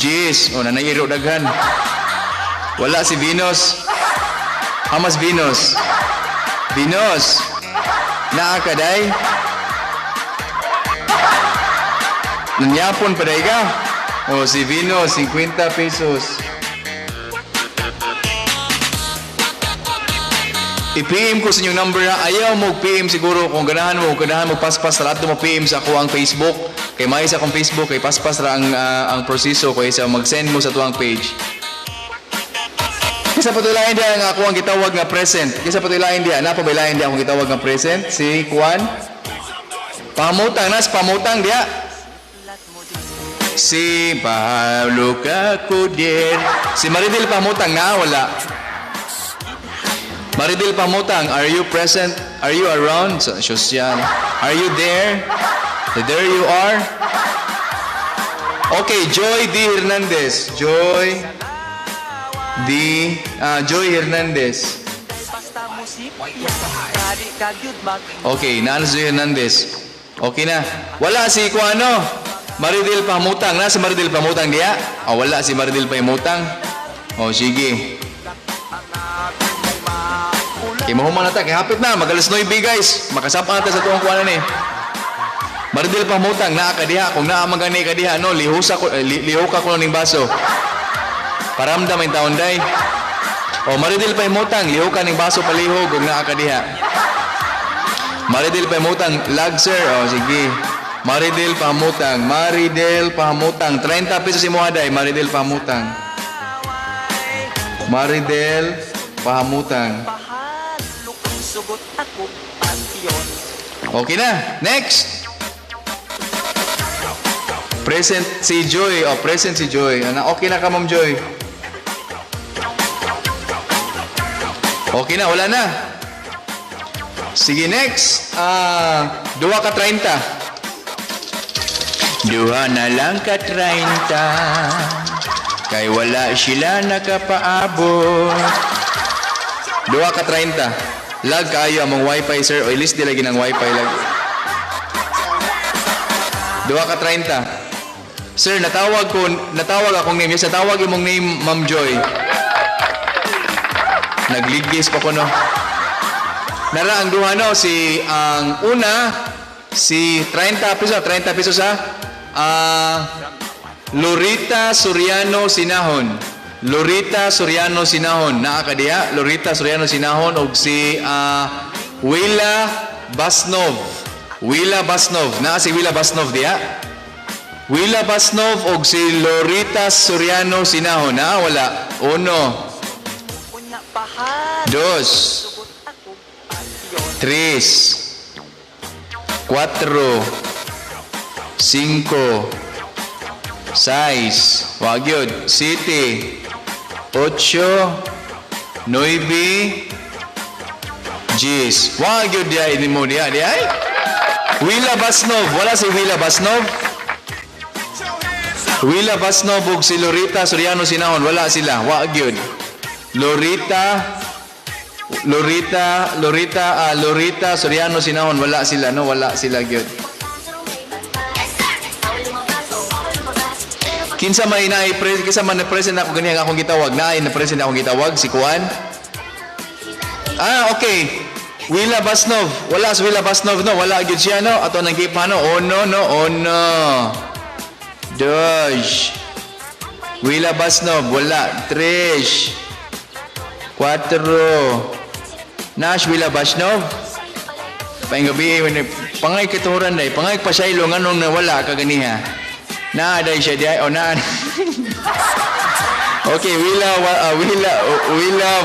Diyes. O, nanayiro daghan. Wala si Venus. Hamas Venus. Venus. Naa ka, day? Nanyapon pa day ka? O, si Venus, 50 pesos. I-PM ko sa inyong number ha. Ayaw mo PM siguro kung ganahan mo paspas ra mo PM sa ako ang Facebook. Kay may sa akong Facebook kay paspas ra ang proseso kay sa mag-send mo sa tuang page. Kisa patulayan diha ang ako ang gitawag nga present. Kisa patulayan diha, na pabailayan diha akong gitawag nga present si Juan. Pamutang nas pamutang diha. Si Pablo Cacudier. Si Maridel Pamutang na wala. Maridel Pamutang, are you present? Are you around? So, social. Are you there? There you are. Okay, Joy D. Hernandez. Joy Hernandez. Okay, naan si Joy Hernandez. Okay na. Wala si Kuano. Maridel Pamutang. Na si Maridel Pamutang diya? Oh, wala si Maridel Pamutang. Oh, sige. Okay, mahuman na ta. Kaya hapit na. Mag-alas 9, guys. Makasapa na ta sa tuwang kuwanan eh. Maridel Pamutang, naa ka diha. Kung naa man gani ka diha, no, lihusa ko, lihuka ko ning baso. Paramdam ang taon day. O, Maridel Pamutang, lihuka ning baso palihog kung naa ka diha. Maridel Pamutang, lag sir. O, sige. Maridel Pamutang, Maridel Pamutang. 30 pesos imo day, Maridel Pamutang. Maridel Pamutang. Okay na. Next. Present si Joy. Oh, present si Joy. Ano, okay na ka, Ma'am Joy? Okay na, wala na. Sige, next. Duha ka 30. Duha na lang ka 30. Kay wala sila nakapaabot. Duha ka 30. Lag kayo among wifi, sir. O, ilis di lagi ng wifi lag. Duha ka 30. Sir, natawag akong name. Yes, natawag imong name, Ma'am Joy. Nagligis pa ko, no. Nara ang duha, no. Si, ang una, si 30 pesos, 30 pesos, ha. Lorita Soriano Sinahon. Lorita Soriano Sinahon. Naa ka diha? Lorita Soriano Sinahon og si Willa Basnov. Willa Basnov. Naa si Willa Basnov diha? Willa Basnov og si Lorita Soriano Sinahon. Naa wala? Uno. Dos. Tres. Cuatro. Cinco. Seis. Wag yun. Siete. Ocho. Nueve. Diyes. Wag yun diya. Ini mo diya. Diya ay. Willa Basnov. Wala si Willa Basnov. Willa Basnov ug si Lorita Soriano Sinahon. Wala sila. Wag yun. Lorita. Lorita, Lorita, Lorita Soriano Sinahon. Wala sila, no? Wala sila gyud. Kinsa may naay kinsa man na present ako gani ang akong gitawag, naay na present akong gitawag si Kuan. Ah, okay. Willa Basnov. Wala si Willa Basnov, no? Wala gyud siya, no? Ato nang gipa, no? Uno, no? Uno. Dos. Willa Basnov, wala. Tres. Cuatro. Nash Willa Basnov. Paing gabi, eh, pangay katuran day, pangay pasaylo nganong nawala ka ganiha. Naa day siya di o naa. Okay, Willa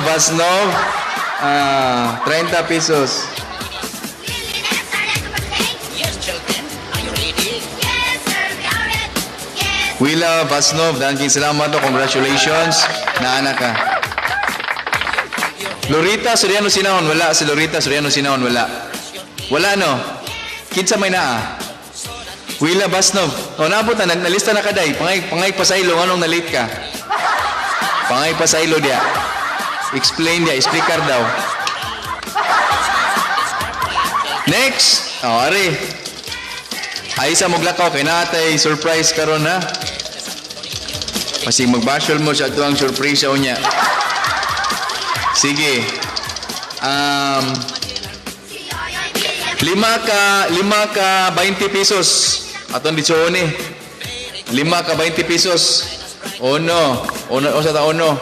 Basnov, 30 pesos. Yes, children. Are you ready? Yes, sir, we are ready. Yes. Willa Basnov, daghang salamat to. Congratulations. Naana ka. Lorita Soriano Sinahon, wala. Si Lorita Soriano Sinahon, wala. Wala, no? Kinsa may naa? Willa Basnov. O, naabot na. Nalista na ka, day. Pangay, pangay pasaylo. Anong na-late ka? Pangay pasaylo diya. Explain diya. Explicar daw. Next. O, ari. Ay sa moglakaw kay natay surprise karon ha. Masig magbasol mo sa atuang surprise unya. Sige. 5 ka 20 pesos. Aton ditso ni. 5 ka 20 pesos. Uno. Uno o sa ta uno.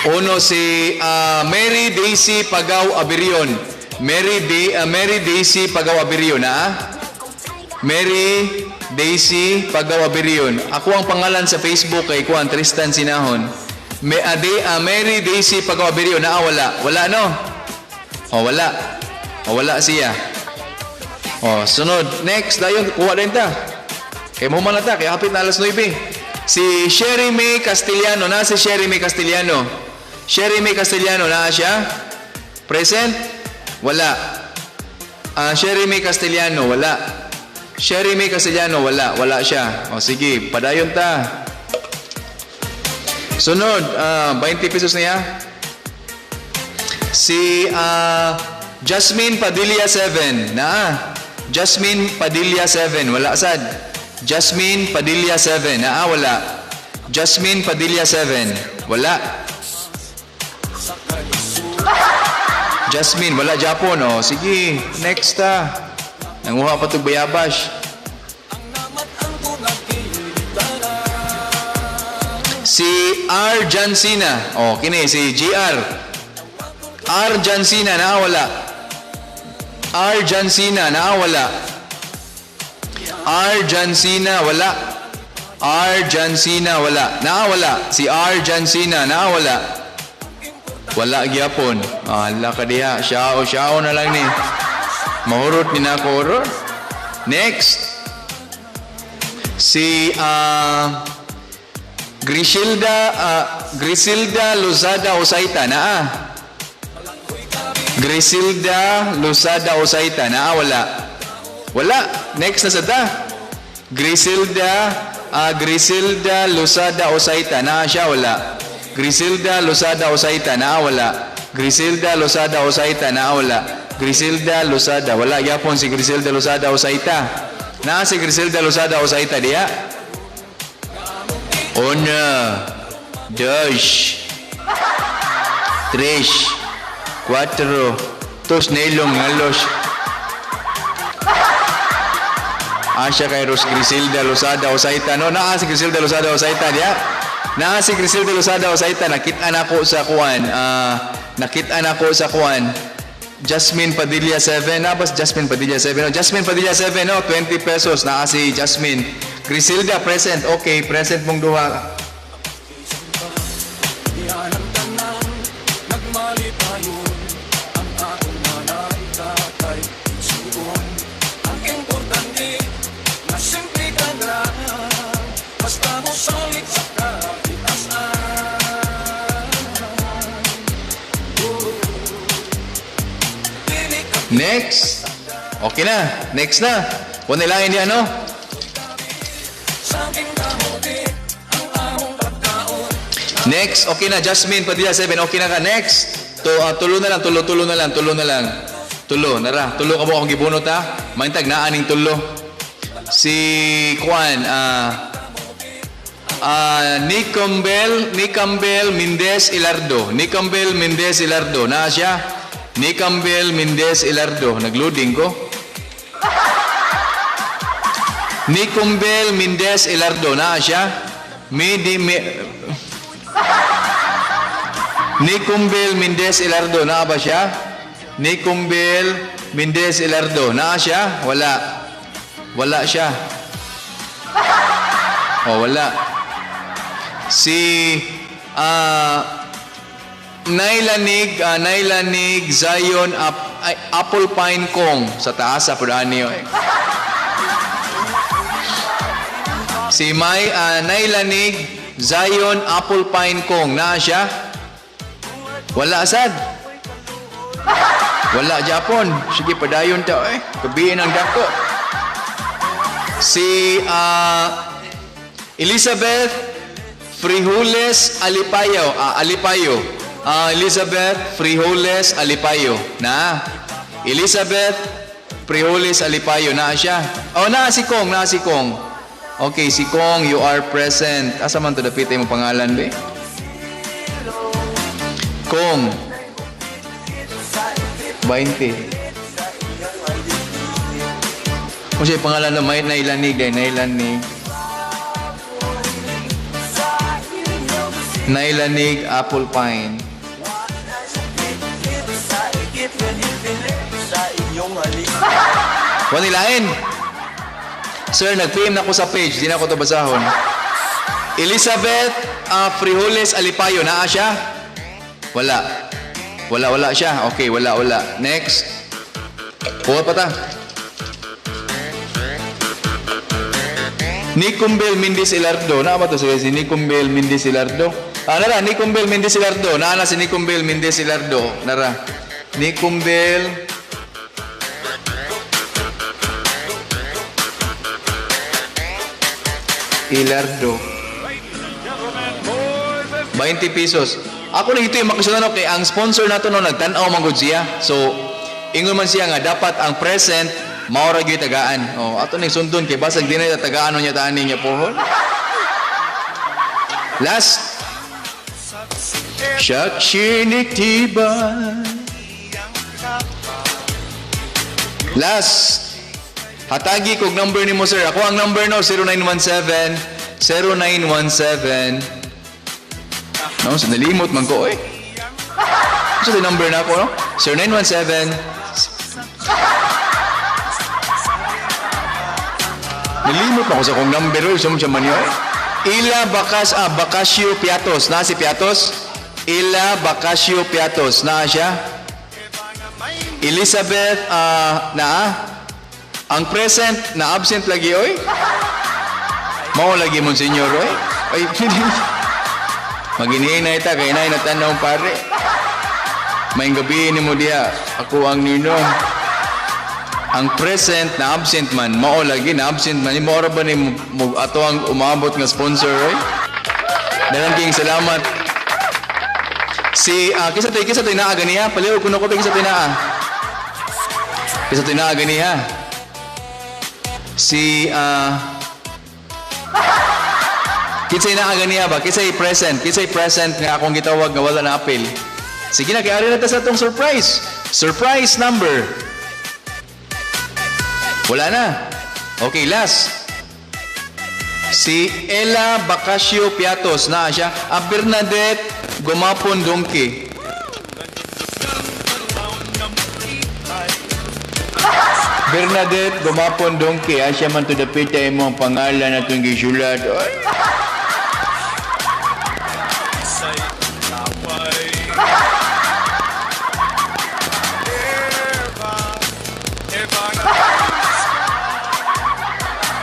Uno si Mary Daisy Pagaw Abirion. Mary Daisy Pagaw Abirion, ha? Mary Daisy Pagaw Abirion. Ako ang pangalan sa Facebook kay Juan Tristan Sinahon. Mary Daisy Pagaw Abirion, naa wala? Wala, no? O wala. O wala siya. O sunod, next dayon kuha din ta. Kay mo man na ta, kay hapit na alas 9. Si Sherry May Castellano, na si Sherry May Castellano. Sherry May Castellano, naa siya? Present? Wala. Sherry May Castellano, wala. Sherry May Castellano, wala. Wala siya. O sige, padayon ta. Sunod, 20 pesos niya. Si Jasmine Padilla 7. Naa. Jasmine Padilla 7. Wala sad. Jasmine Padilla 7. Naa, wala. Jasmine Padilla 7. Wala. Jasmine, wala Japon. O, sige. Next ta. Nanguha pa tog bayabas. Si R. Jansina. O, kini si GR. R. Jansina, naa wala. R. Jansina, naa wala. R. Jansina, wala. R. Jansina, wala. Naa wala. Si R. Jansina, naa wala. Wala gyapon. Ala ka diha. Siao, siao na lang ni. Mahurot ni nako horror. Next. Si Griselda Lozada Osaita, naa. Griselda Lozada Osaita, naa wala. Wala. Next na sa ta. Griselda Lozada Osaita, naa siya wala. Griselda Lozada Osaita, naa wala. Griselda Lozada Osaita, naa wala. Griselda Lozada, wala gyapon si Griselda Lozada Osaita. Naa si Griselda Lozada Osaita diya. Una, dos, tres, cuatro, tos nilong ngalos. Asya kay Ros Griselda Lozada Osaita. No, naa si Griselda Lozada Osaita diya. Naa si Griselda Lozada Osaita. Nakita na ko sa kuan. Nakita na ko sa kuan. Jasmine Padilla 7. Na bas Jasmine Padilla 7. No, Jasmine Padilla 7, no, 20 pesos. Naa si Jasmine. Griselda present. Okay, present mong duha. Next. Okay na. Next na. Kung nilain niya, no? Next. Okay na. Jasmine Padilla 7. Okay na ka. Next. To, tulo na lang. Tulo, tulo na lang. Tulo na lang. Tulo. Nara. Tulo ka mo akong gibunot, ha? Maintag na aning tulo. Si Juan, Nick Campbell, Nick Campbell Mendez Ilardo. Nick Campbell Mendez Ilardo. Naa siya? Nick Campbell Mendez Ilardo. Nagloading ko. Nick Campbell Mendez Ilardo. Naa siya? Mi di mi. Nicumbel Mendez Ilardo. Naa ba siya? Nicumbel Mendez Ilardo. Naa siya? Wala. Wala siya. Oh, wala. Si Nailanig Zion ay, Apple Pine Kong sa taas sa Pudani. Eh. Si May Nailanig Zion Apple Pine Kong. Naa siya? Wala sad. Wala Japon. Sige, padayon ta eh. Kabiin ang dako. Si Elizabeth Frijoles Alipayo. Alipayo. Elizabeth Frijoles Alipayo. Na. Elizabeth Frijoles Alipayo. Na siya. Oh, na si Kong. Na si Kong. Okay, si Kong, you are present. Asa man to dapit mo pangalan, be? Kong. 20. Kung siya pangalan na may nailanig ay nailanig. Nailanig Apple Pine. Wala nilain. Sir, nag-PM na ko sa page. Di na ko to basahon. Elizabeth Frijoles Alipayo. Naa siya? Wala. Wala, wala siya. Okay, wala, wala. Next. Kuha pa ta. Nicumbel Mendez Ilardo. Naa ba to si Nicumbel Mendez Ilardo? Nara, Nicumbel Mendez Ilardo. Naa na si Nicumbel Mendez Ilardo. Nara. Nicumbel Ilardo. 20 pesos. Ako na ito yung makisunan kay ang sponsor nato no nagtan-aw man gud siya. So ingon man siya nga dapat ang present mao ra gyud tagaan. Oh, ato ning sundon kay basag dinay tagaan niya taani niya pohon. Last. Shak. Last. Hatagi kog number nimo, sir. Ako ang number no 0917 0917. No, sa nalimot man ko eh. So the number na ako, no? 0917. Nalimot man ko sa akong number, oy. Sa mo siya man yun, eh. Ila Bakas, Bakasyo Piatos. Na si Piatos? Ila Bakasyo Piatos. Na siya? Elizabeth, naa? Ang present na absent lagi, oy? Mao lagi mo, senyor, oy? Ay, maginihin na ita, kay nay natanaw pare. May gabi ni mo diya, ako ang ninong. Ang present na absent man, mao lagi na absent man. Mao ra ba ni mo ato ang umabot nga sponsor, oy? Daghang king salamat. Si kisa toy naa ganiha, paliw kuno ko kisa toy naa. Kisa toy naa ganiha. Si kinsay naa ganiha ba? Kinsay present? Kinsay present nga akong gitawag nga wala na apil? Sige na, kay ari na ta sa atong surprise. Surprise number. Wala na. Okay, last. Si Ella Bacasio Piatos na siya. Bernadette Gumapon Donkey. Bernadette Gumapon Donkey. Siya man to dapita imo ang pangalan atong gisulat. Oy.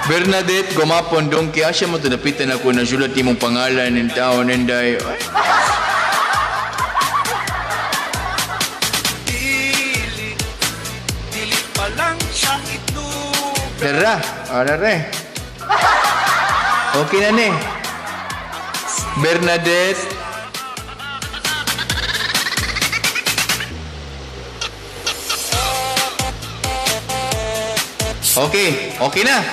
Bernadette Gumapon Donkey. Siya mo to dapitan ako na sulat imong pangalan ng taon ninday. Oy. Tara, ara re. Okay na ni. Bernadette. Okay, okay na.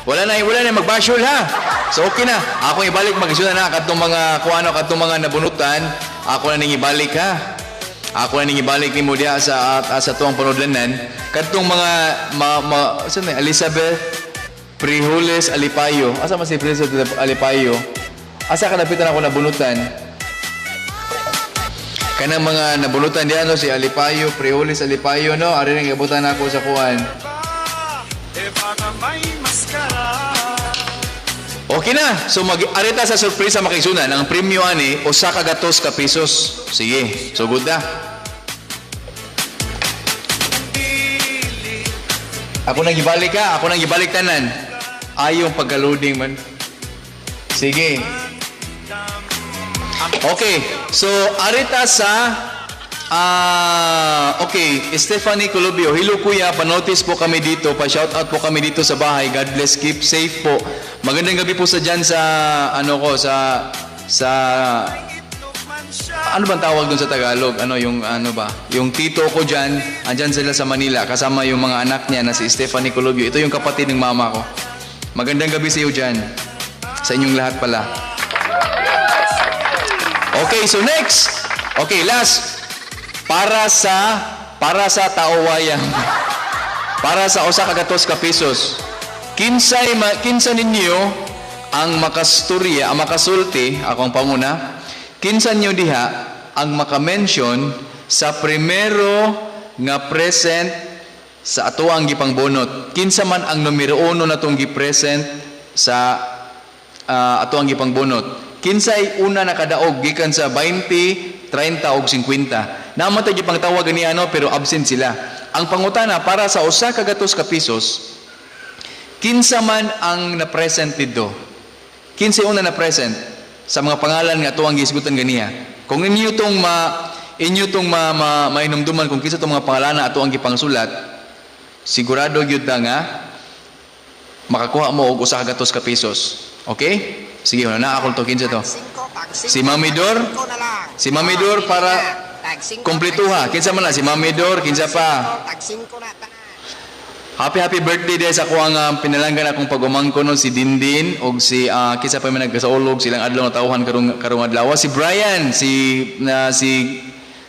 Wala na, wala na magbashol ha. So okay na. Ako ibalik magisunan na kadtong mga kuano, kadtong mga nabunutan, ako na ning ibalik ha. Ako na ning ibalik nimo diha sa tuang panudlanan kadtong mga ma, ma saan na, Elizabeth Prijules Alipayo. Asa man si Prijules Alipayo? Asa ka napitan ako nabunutan? Kanang mga nabunutan diha no, si Alipayo, Prijules Alipayo no, ari nang gibutan ako sa kuan. Okay na. So mag arita sa sorpresa makisunan ang premyo ani usa ka gatos ka pesos. Sige, sugod na. Ako nang gibalik ha, ako nang gibalik tanan. Ayong pagka-loading man. Sige. Okay, so arita sa okay, Stephanie Colubio. Hello kuya, pa-notice po kami dito, pa-shout out po kami dito sa bahay. God bless, keep safe po. Magandang gabi po sa dyan sa ano ko sa ano bang tawag doon sa Tagalog? Ano yung ano ba? Yung tito ko diyan, andyan sila sa Manila kasama yung mga anak niya na si Stephanie Colubio. Ito yung kapatid ng mama ko. Magandang gabi sa iyo diyan. Sa inyong lahat pala. Okay, so next. Okay, last. Para sa taowayang. Para sa usa ka gatos ka pesos. Kinsa ninyo ang makasturya, ang makasulti, ako ang panguna. Kinsa ninyo diha ang maka-mention sa primero nga present sa ato ang gipangbunot. Kinsa man ang numero uno na tong gi-present sa ato ang gipangbunot. Kinsay una nakadaog gikan sa 20, 30 og 50. Naa man tay gipangtawag ani ano pero absent sila. Ang pangutana para sa usa ka gatos ka pesos, kinsa man ang na-present didto? Kinsay una na-present sa mga pangalan nga ato ang gisgutan ganiha? Kung inyo tong ma, mainumduman kung kinsa tong mga pangalan na ato ang gipangsulat, sigurado gyud na nga makakuha mo og usa ka gatos ka pesos. Okay? Sige, wala na ako to, kinsa to. Si Mami Dor? Si Mami Dor para kompletuha. Kinsa man na si Mami Dor, kinsa pa? Happy happy birthday day sa kuang pinalanggan akong pag-umangko no, si Dindin og si kinsa pa man nagkasaulog silang adlaw na tawhan karong karong adlaw, si Brian, si na si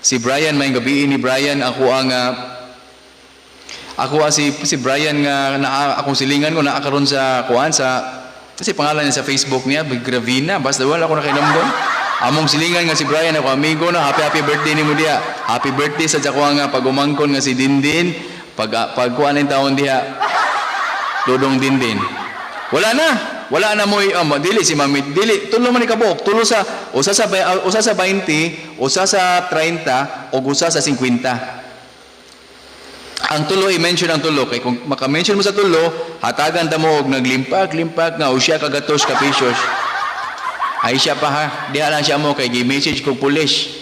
si Brian, may gabi ni Brian, ako ang ako si si Brian nga naa akong silingan ko naa karon sa kuan sa kasi pangalan niya sa Facebook niya Gravina, basta wala ko nakainumdum. Among silingan nga si Brian, ako amigo no, happy happy birthday nimo diha. Happy birthday sa ako nga pag-umangkon nga si Dindin, pag pagkuan ng taon diha, Dodong Dindin. Wala na. Wala na mo dili si Mami, dili tulo man ni kabuok, tulo sa usa sa 20, usa sa 30 ug usa sa 50. Ang tulo, i-mention ang tulo kay kung maka-mention mo sa tulo, hatagan ta mo og naglimpak-limpak nga usa ka gatos ka pesos. Ay siya pa ha, diha lang siya mo kay gi-message ko pulis.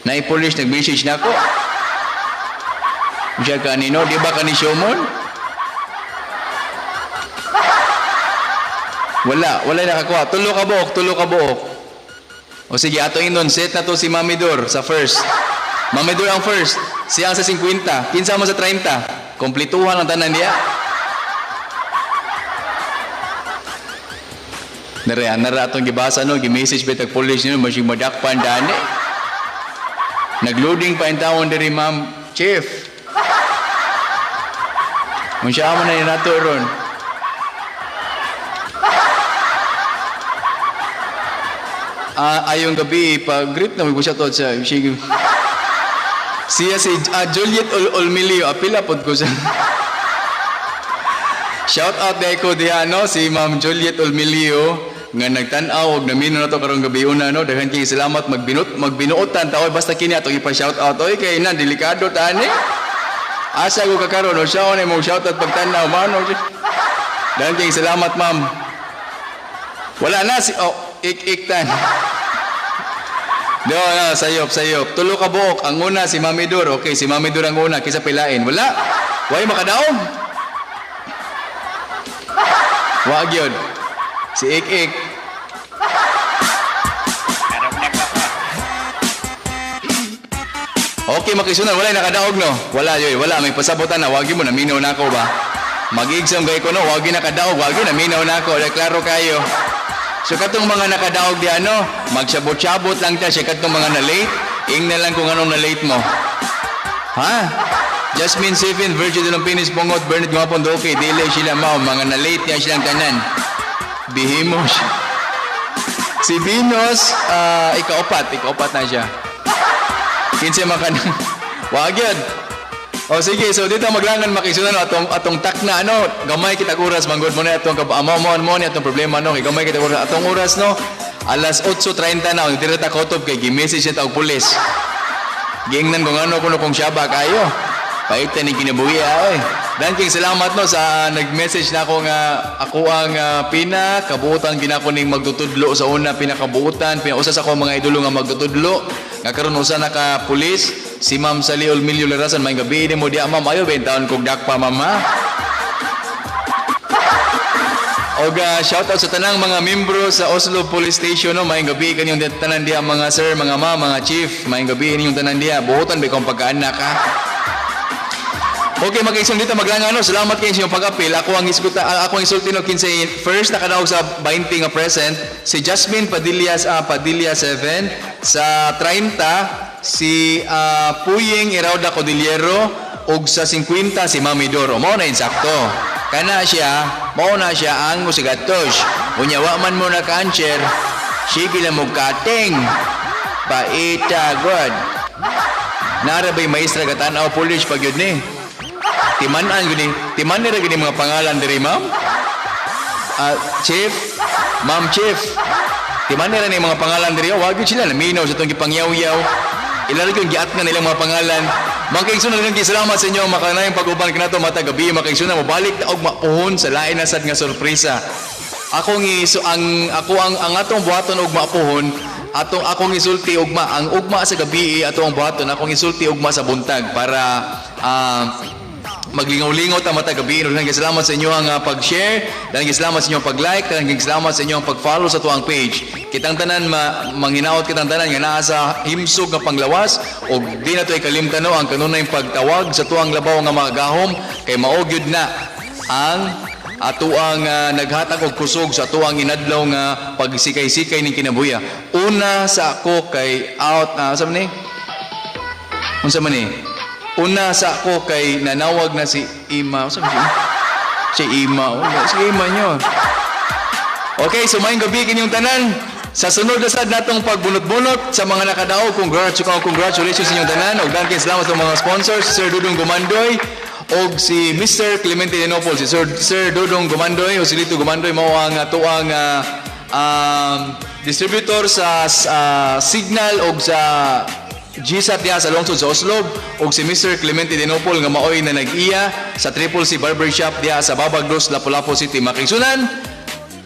Naay pulis nag-message na ako. Siya kanino, di ba kani Shomon? Wala, wala nakakuha. Tulo ka buok, tulo ka buok. O sige, ato inon, set na to si Mami Dor sa first. Mami Dor ang first. Siya ang sa 50. Kinsa mo sa 30. Kompletuhan ang tanan niya. Nare, nara atong gibasa no, gi-message ba tag police niyo, masig madakpan dani. Nagloading pa in taon diri, ma'am, chief. Unsa mo na nato ron? Ayong gabi pag greet na mo siya to sa siya siya si Juliet Olmilio, apila pod ko siya. Shout out dai ko diha no, si Ma'am Juliet Olmilio nga nagtan-aw og namino na to karong gabi una no. Daghan kay salamat, magbinuotan ta oy, basta kini atong ipa-shout out oy kay na delikado tani. Asa ko kakaron o siya na mo shout out pagtan-aw mano. Daghan kay salamat, ma'am. Wala na si oh ik ik tan. Do, no, sayop, sayop. Tulo ka buok. Ang una, si Mami Dur. Okay, si Mami Dur ang una. Kisa pilain. Wala. Way makadaog. Wa gyud. Si Ik Ik. Okay, makisunan. Wala nakadaog, no? Wala, yoy. Wala. May pasabotan na. Wag mo. Naminaw na ako ba? Mag-exam kay ko no, wagi nakadaog, wagi na minaw na ako, klaro kayo. So katong mga nakadaog di ano, magsabot-sabot lang ta siya katong mga na-late, ingna lang kung anong na-late mo. Ha? Jasmine Sifin, Virgil de Lumpinis, Pongot, Bernard Guapon, Doki, Dile, sila mao, mga na-late niya silang tanan. Bihimo siya. Si Venus, ikaupat, ikaupat na siya. 15 man kanang. Wag yun. O sige, so dito maglangan makisunan no, atong atong takna ano, gamay kita oras manggod mo na atong amo mo mo ni atong problema no, kay gamay kita oras atong oras no. Alas 8:30 na diri ta kutob kay gi-message siya og pulis. Giingnan kung ano kuno kung siyaba kayo. Pait ni kinabuhi oy. Dan king salamat no sa nag-message na ako nga ako ang pinakabuotan ginako ning magtutudlo sa una pinakabuotan pinausa sa ako mga idolo nga magtutudlo nga karon usa na ka pulis si Ma'am Sally Olmilio Lerasan. May gabi nimo diya, ma'am. Ayo ben taon kog dakpa, ma'am, ha. Og shout out sa tanang mga membro sa Oslob Police Station no, maayong gabi kaninyong tanan diha, mga sir, mga ma'am, mga chief, maayong gabi ninyong tanan diha. Buotan ba kong pagkaanak ha. Okay, mag-isang dito maglangan no. Salamat kayo sa inyong pag-apil. Ako ang isguta, ako ang isulti no kinsay first nakadaog sa 20 nga present si Jasmine Padilla, Padilla 7 sa 30 si Puyeng Irauda Cordillero ug sa 50 si Mami Doro. Mao na insakto. Kana siya, mao na siya ang musigatos. Unya wa man mo na cancer, sige lang mo kating. Paita god. Nara ba'y maestra katanaw polish pag yun ni? Timanan gini, timan nira gini mga pangalan diri, ma'am. Chief, ma'am chief. Timan nira ni mga pangalan diri. Oh, wag yun sila naminaw sa itong gipangyaw-yaw. Ilalo yung giat nga nilang mga pangalan. Mga kaigsunan, daghang salamat sa inyo makanayang pag-uban kanato matag gabi. Mga kaigsunan, mobalik ta og mapuhon sa lain na sad nga sorpresa. Ako ngi so ang ako ang atong buhaton og mapuhon atong akong isulti ugma ang ugma sa gabi ato ang buhaton akong isulti ugma sa buntag para maglingaw-lingaw ta matag gabi. Daghang salamat sa inyo ang pag-share, daghang salamat sa inyong pag-like, daghang salamat sa inyong pag-follow sa tuang page. Kitang tanan manghinaot kitang tanan nga naa sa himsog nga panglawas ug di na to ikalimtan no ang kanunay pagtawag sa tuang labaw nga magahom kay mao gyud na ang atuang naghatag og kusog sa atuang inadlaw nga pagsikay-sikay ning kinabuya. Una sa ako kay out na sa man ni? Unsa man ni? Una sa ako kay nanawag na si Ima. Unsa man si Si Ima. Oh, si Ima nyo. Okay, so maayong gabi kinyong tanan. Sa sunod na sad natong pagbunot-bunot sa mga nakadaog, congratulations sa inyong tanan. Og daghang salamat sa mga sponsors, Sir Dudong Gumandoy og si Mr. Clemente Dinopol. Si Sir Dudong Gumandoy o si Lito Gumandoy mao ang atuang distributor sa Signal og sa GSAT diha sa lungsod sa Oslob og si Mr. Clemente Dinopol nga maoy na nag-iya sa Triple C Barbershop diha sa Babag Dos, Lapu-Lapu City. Makigsunan,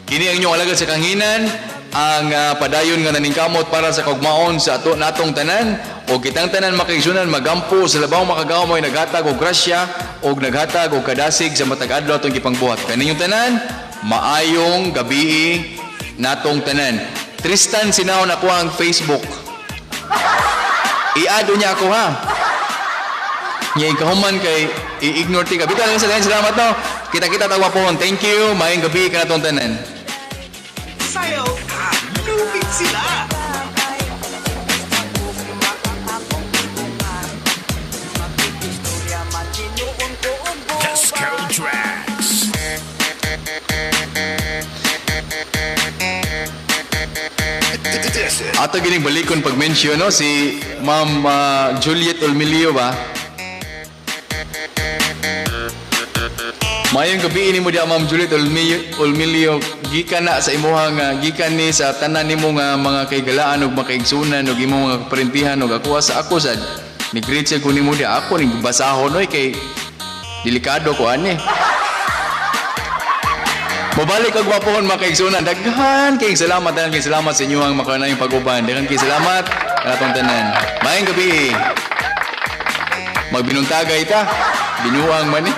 kini ang inyong alagad sa kanghinan, ang padayon nga naningkamot para sa kaugmaon sa ato natong tanan o kitang tanan makigsunan magampo sa labaw makagaw mo'y naghatag og grasya og naghatag og kadasig sa matag adlaw atong gipangbuhat. Kaninyong tanan, maayong gabii natong tanan. Tristan Sinaw na ko ang Facebook. I-add niya ako ha. Nya ikahuman kay i-ignore ti ka. Bitaw lang sa salamat no. Kita-kita tagwa po. Thank you. Maayong gabi kanatong tanan. Sayaw ka, lupit sila. Disco Tracks. This is Ato gining balikon pag-mention no si Ma'am Juliet Olmilio ba? Maayong gabi ini mo diha Ma'am Juliet Olmilio, gikan na sa imuhang gikan ni sa tanan nimo nga mga kaigalaan ug makaigsunan ug imong mga kaparentihan ug ako sa ako sad ni greet siya ko nimo diha ako ning basahon oy kay delikado ko ani. Mobalik og gwapohon mga kaigsunan. Daghan kayong salamat, daghan kayong salamat sa inyong makanayong pag-uban. Daghan kayong salamat kanatong tanan. Maayong gabi. Magbinuntagay ta. Binuang man eh.